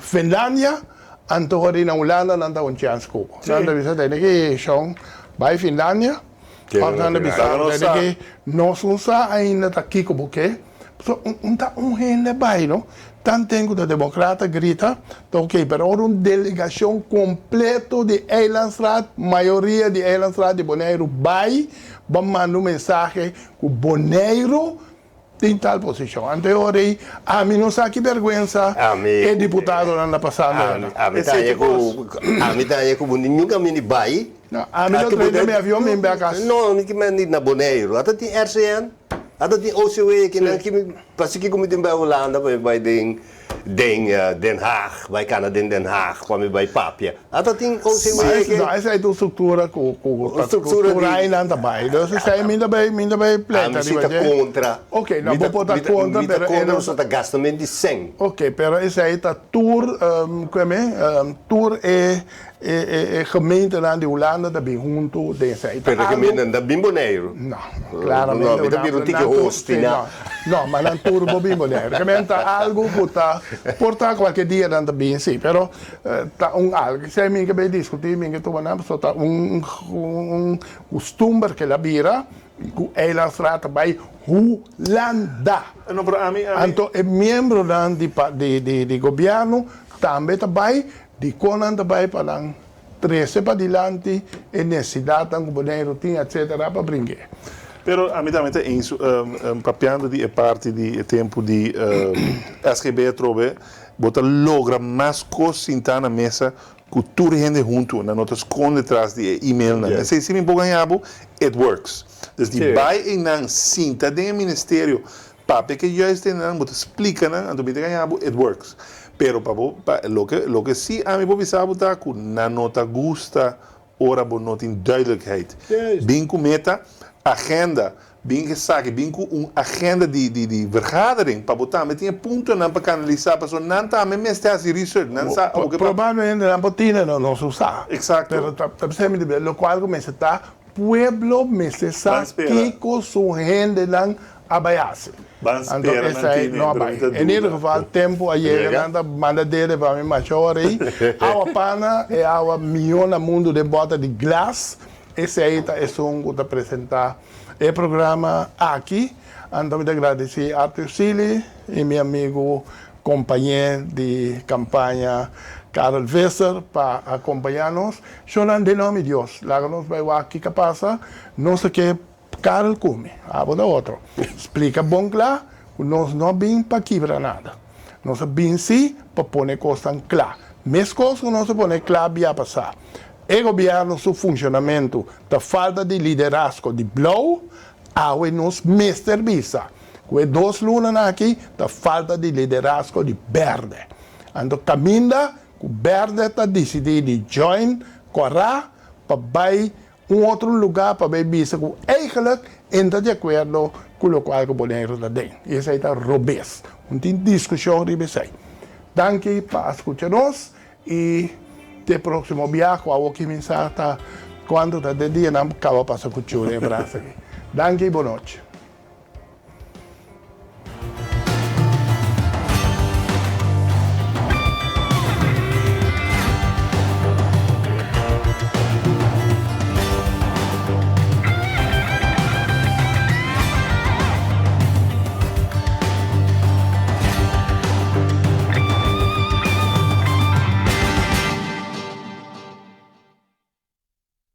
[SPEAKER 2] Finlandia, anto ora di na Hulanda nan ta un chèns ku bo. Nan ta bisa tene ki shon bai Finlandia, òf nan ta bisa tene ki nos no sa ainda ta kiko bo ke. So un ta un hende bai no, tanten ku ta demokrata grita ta ok, pero ora un delegashon kompleto di Eilandsraad, mayoria di Eilandsraad di Boneiru bai, bo manda un mensahe ku Boneiru tin tal posishon. Anto e ora ei ami no sa ki bèrgwensa e diputadonan ta pasando ayina.
[SPEAKER 3] Ami ta haña ku ami ta haña ku bo nunka mini bai.
[SPEAKER 2] No, ami lo trae mi avion mi bek kas.
[SPEAKER 3] No, mi ki na Boneiru. Ata tin RCN. Ata tin OCW kinan ki mi pasobra kiko mi tin bai Hulanda pa mi bai den den Den Haag bai kana den Den Haag pa mi bai papia ata tin OCW
[SPEAKER 2] ke. No esei ta un struktura ku ku ta tur ainan ta bai dus esei mi ta bai mi ta bai pleta
[SPEAKER 3] riba dje. Ami si ta kontra.
[SPEAKER 2] Ok no bo por ta kontra
[SPEAKER 3] mi ta kontra pasobra ta gastament di sèn.
[SPEAKER 2] Ok pero esei ta tur kueme tur e E gemeentenan di Hulanda ta bin huntu den esei.
[SPEAKER 3] Pero e gemeentenan ta bin Boneiru?
[SPEAKER 2] No, claramente.
[SPEAKER 3] No, mi ta bira un tiki hostina.
[SPEAKER 2] No, ma nan tur bo bin Boneiru. Gemeente ta algu ku ta, por ta kualke dia nan ta bin, si, pero ta un algu. Esei mi ke bai diskutí, mi ke tuma nan, pasobra ta un un kustumber ke la bira ku Eilandstraat ta bai Hulanda.
[SPEAKER 10] No, pero ami, ami.
[SPEAKER 2] Anto e miembronan di di di gobièrnu tambe ta bai. Dikon nan ta bai pa nan trese padilanti e nesidatnan ku Boneiru tin etsetera pa bring'é.
[SPEAKER 10] Pero ami tambe ta eens papiando di e parti di e tempu di SGB atrobe bo ta logra mas kos sintá na mesa ku tur hende huntu nan no ta skonde tras di e emailnan. Esei si mi por gaña bo it works. Dus di bai einan sinta den e ministerio Papia ke juist den nan, bo ta splika nan, anto mi ta gaña bo, it works. Pero pa bo, pa loke, loke si ami por bisa bo ta ku nan no ta gusta ora bo no tin duidelijkheid. Bin ku meta, agenda, bin ku esaki, bin ku un agenda di, di, di vergadering pa bo tambe tin e puntonan pa kanalisá, pasobra nan tambe mester hasi research, nan sa oke pa.
[SPEAKER 2] Probablemente nan por tine no nos usa.
[SPEAKER 10] Exacto.
[SPEAKER 2] Pero ta, ta bisa mi di lokual ku mester ta, pueblo mester sa
[SPEAKER 10] Ban spera.
[SPEAKER 2] kiko su hendenan A bai hasi.
[SPEAKER 10] Ban
[SPEAKER 2] Anto
[SPEAKER 10] spera nan
[SPEAKER 2] esei
[SPEAKER 10] tine,
[SPEAKER 2] no a
[SPEAKER 10] pero
[SPEAKER 2] bai.
[SPEAKER 10] mi ta
[SPEAKER 2] En ieder
[SPEAKER 10] duda.
[SPEAKER 2] geval, tempu a yega, nan ta manda dede pa mi masha ora ei. Awa pana, e awa mihó na mundu den bòter di glas. Esei ta esun ku ta presentá e programa aki. Anto mi ta gradisí Arthur Sealy i mi amigu kompañé di kampaña Karel Visser pa a kompañá nos. Shownan den nòm di Dios, laga nos bai wak kiko a pasa. Nos a ke Karel ku mi, abo ta otro. Splika bon kla. ku nos no a bin pa kibra nada. Nos a bin sí pa pone kosnan kla. Meskos ku nos a pone kla bia pasá. E gobièrnu su funshonamentu ta falta di liderazgo di blou, awe nos mester bisa ku e dos lunanan aki ta falta di liderazgo di bèrdè. Anto kaminda ku bèrdè ta disidí di join kòrá pa bai un otro lugá pa bai bisa ku eigenlijk e no ta di akuerdo ku lokual ku Boneiru ta den. I esei ta robes. Un tin diskushon riba esei. Danki pa a skucha nos i te próksimo bia ku awo kiminsa ta kuantu ta den dianan kaba pasa ku Churi e brasa aki. Danki i bonochi.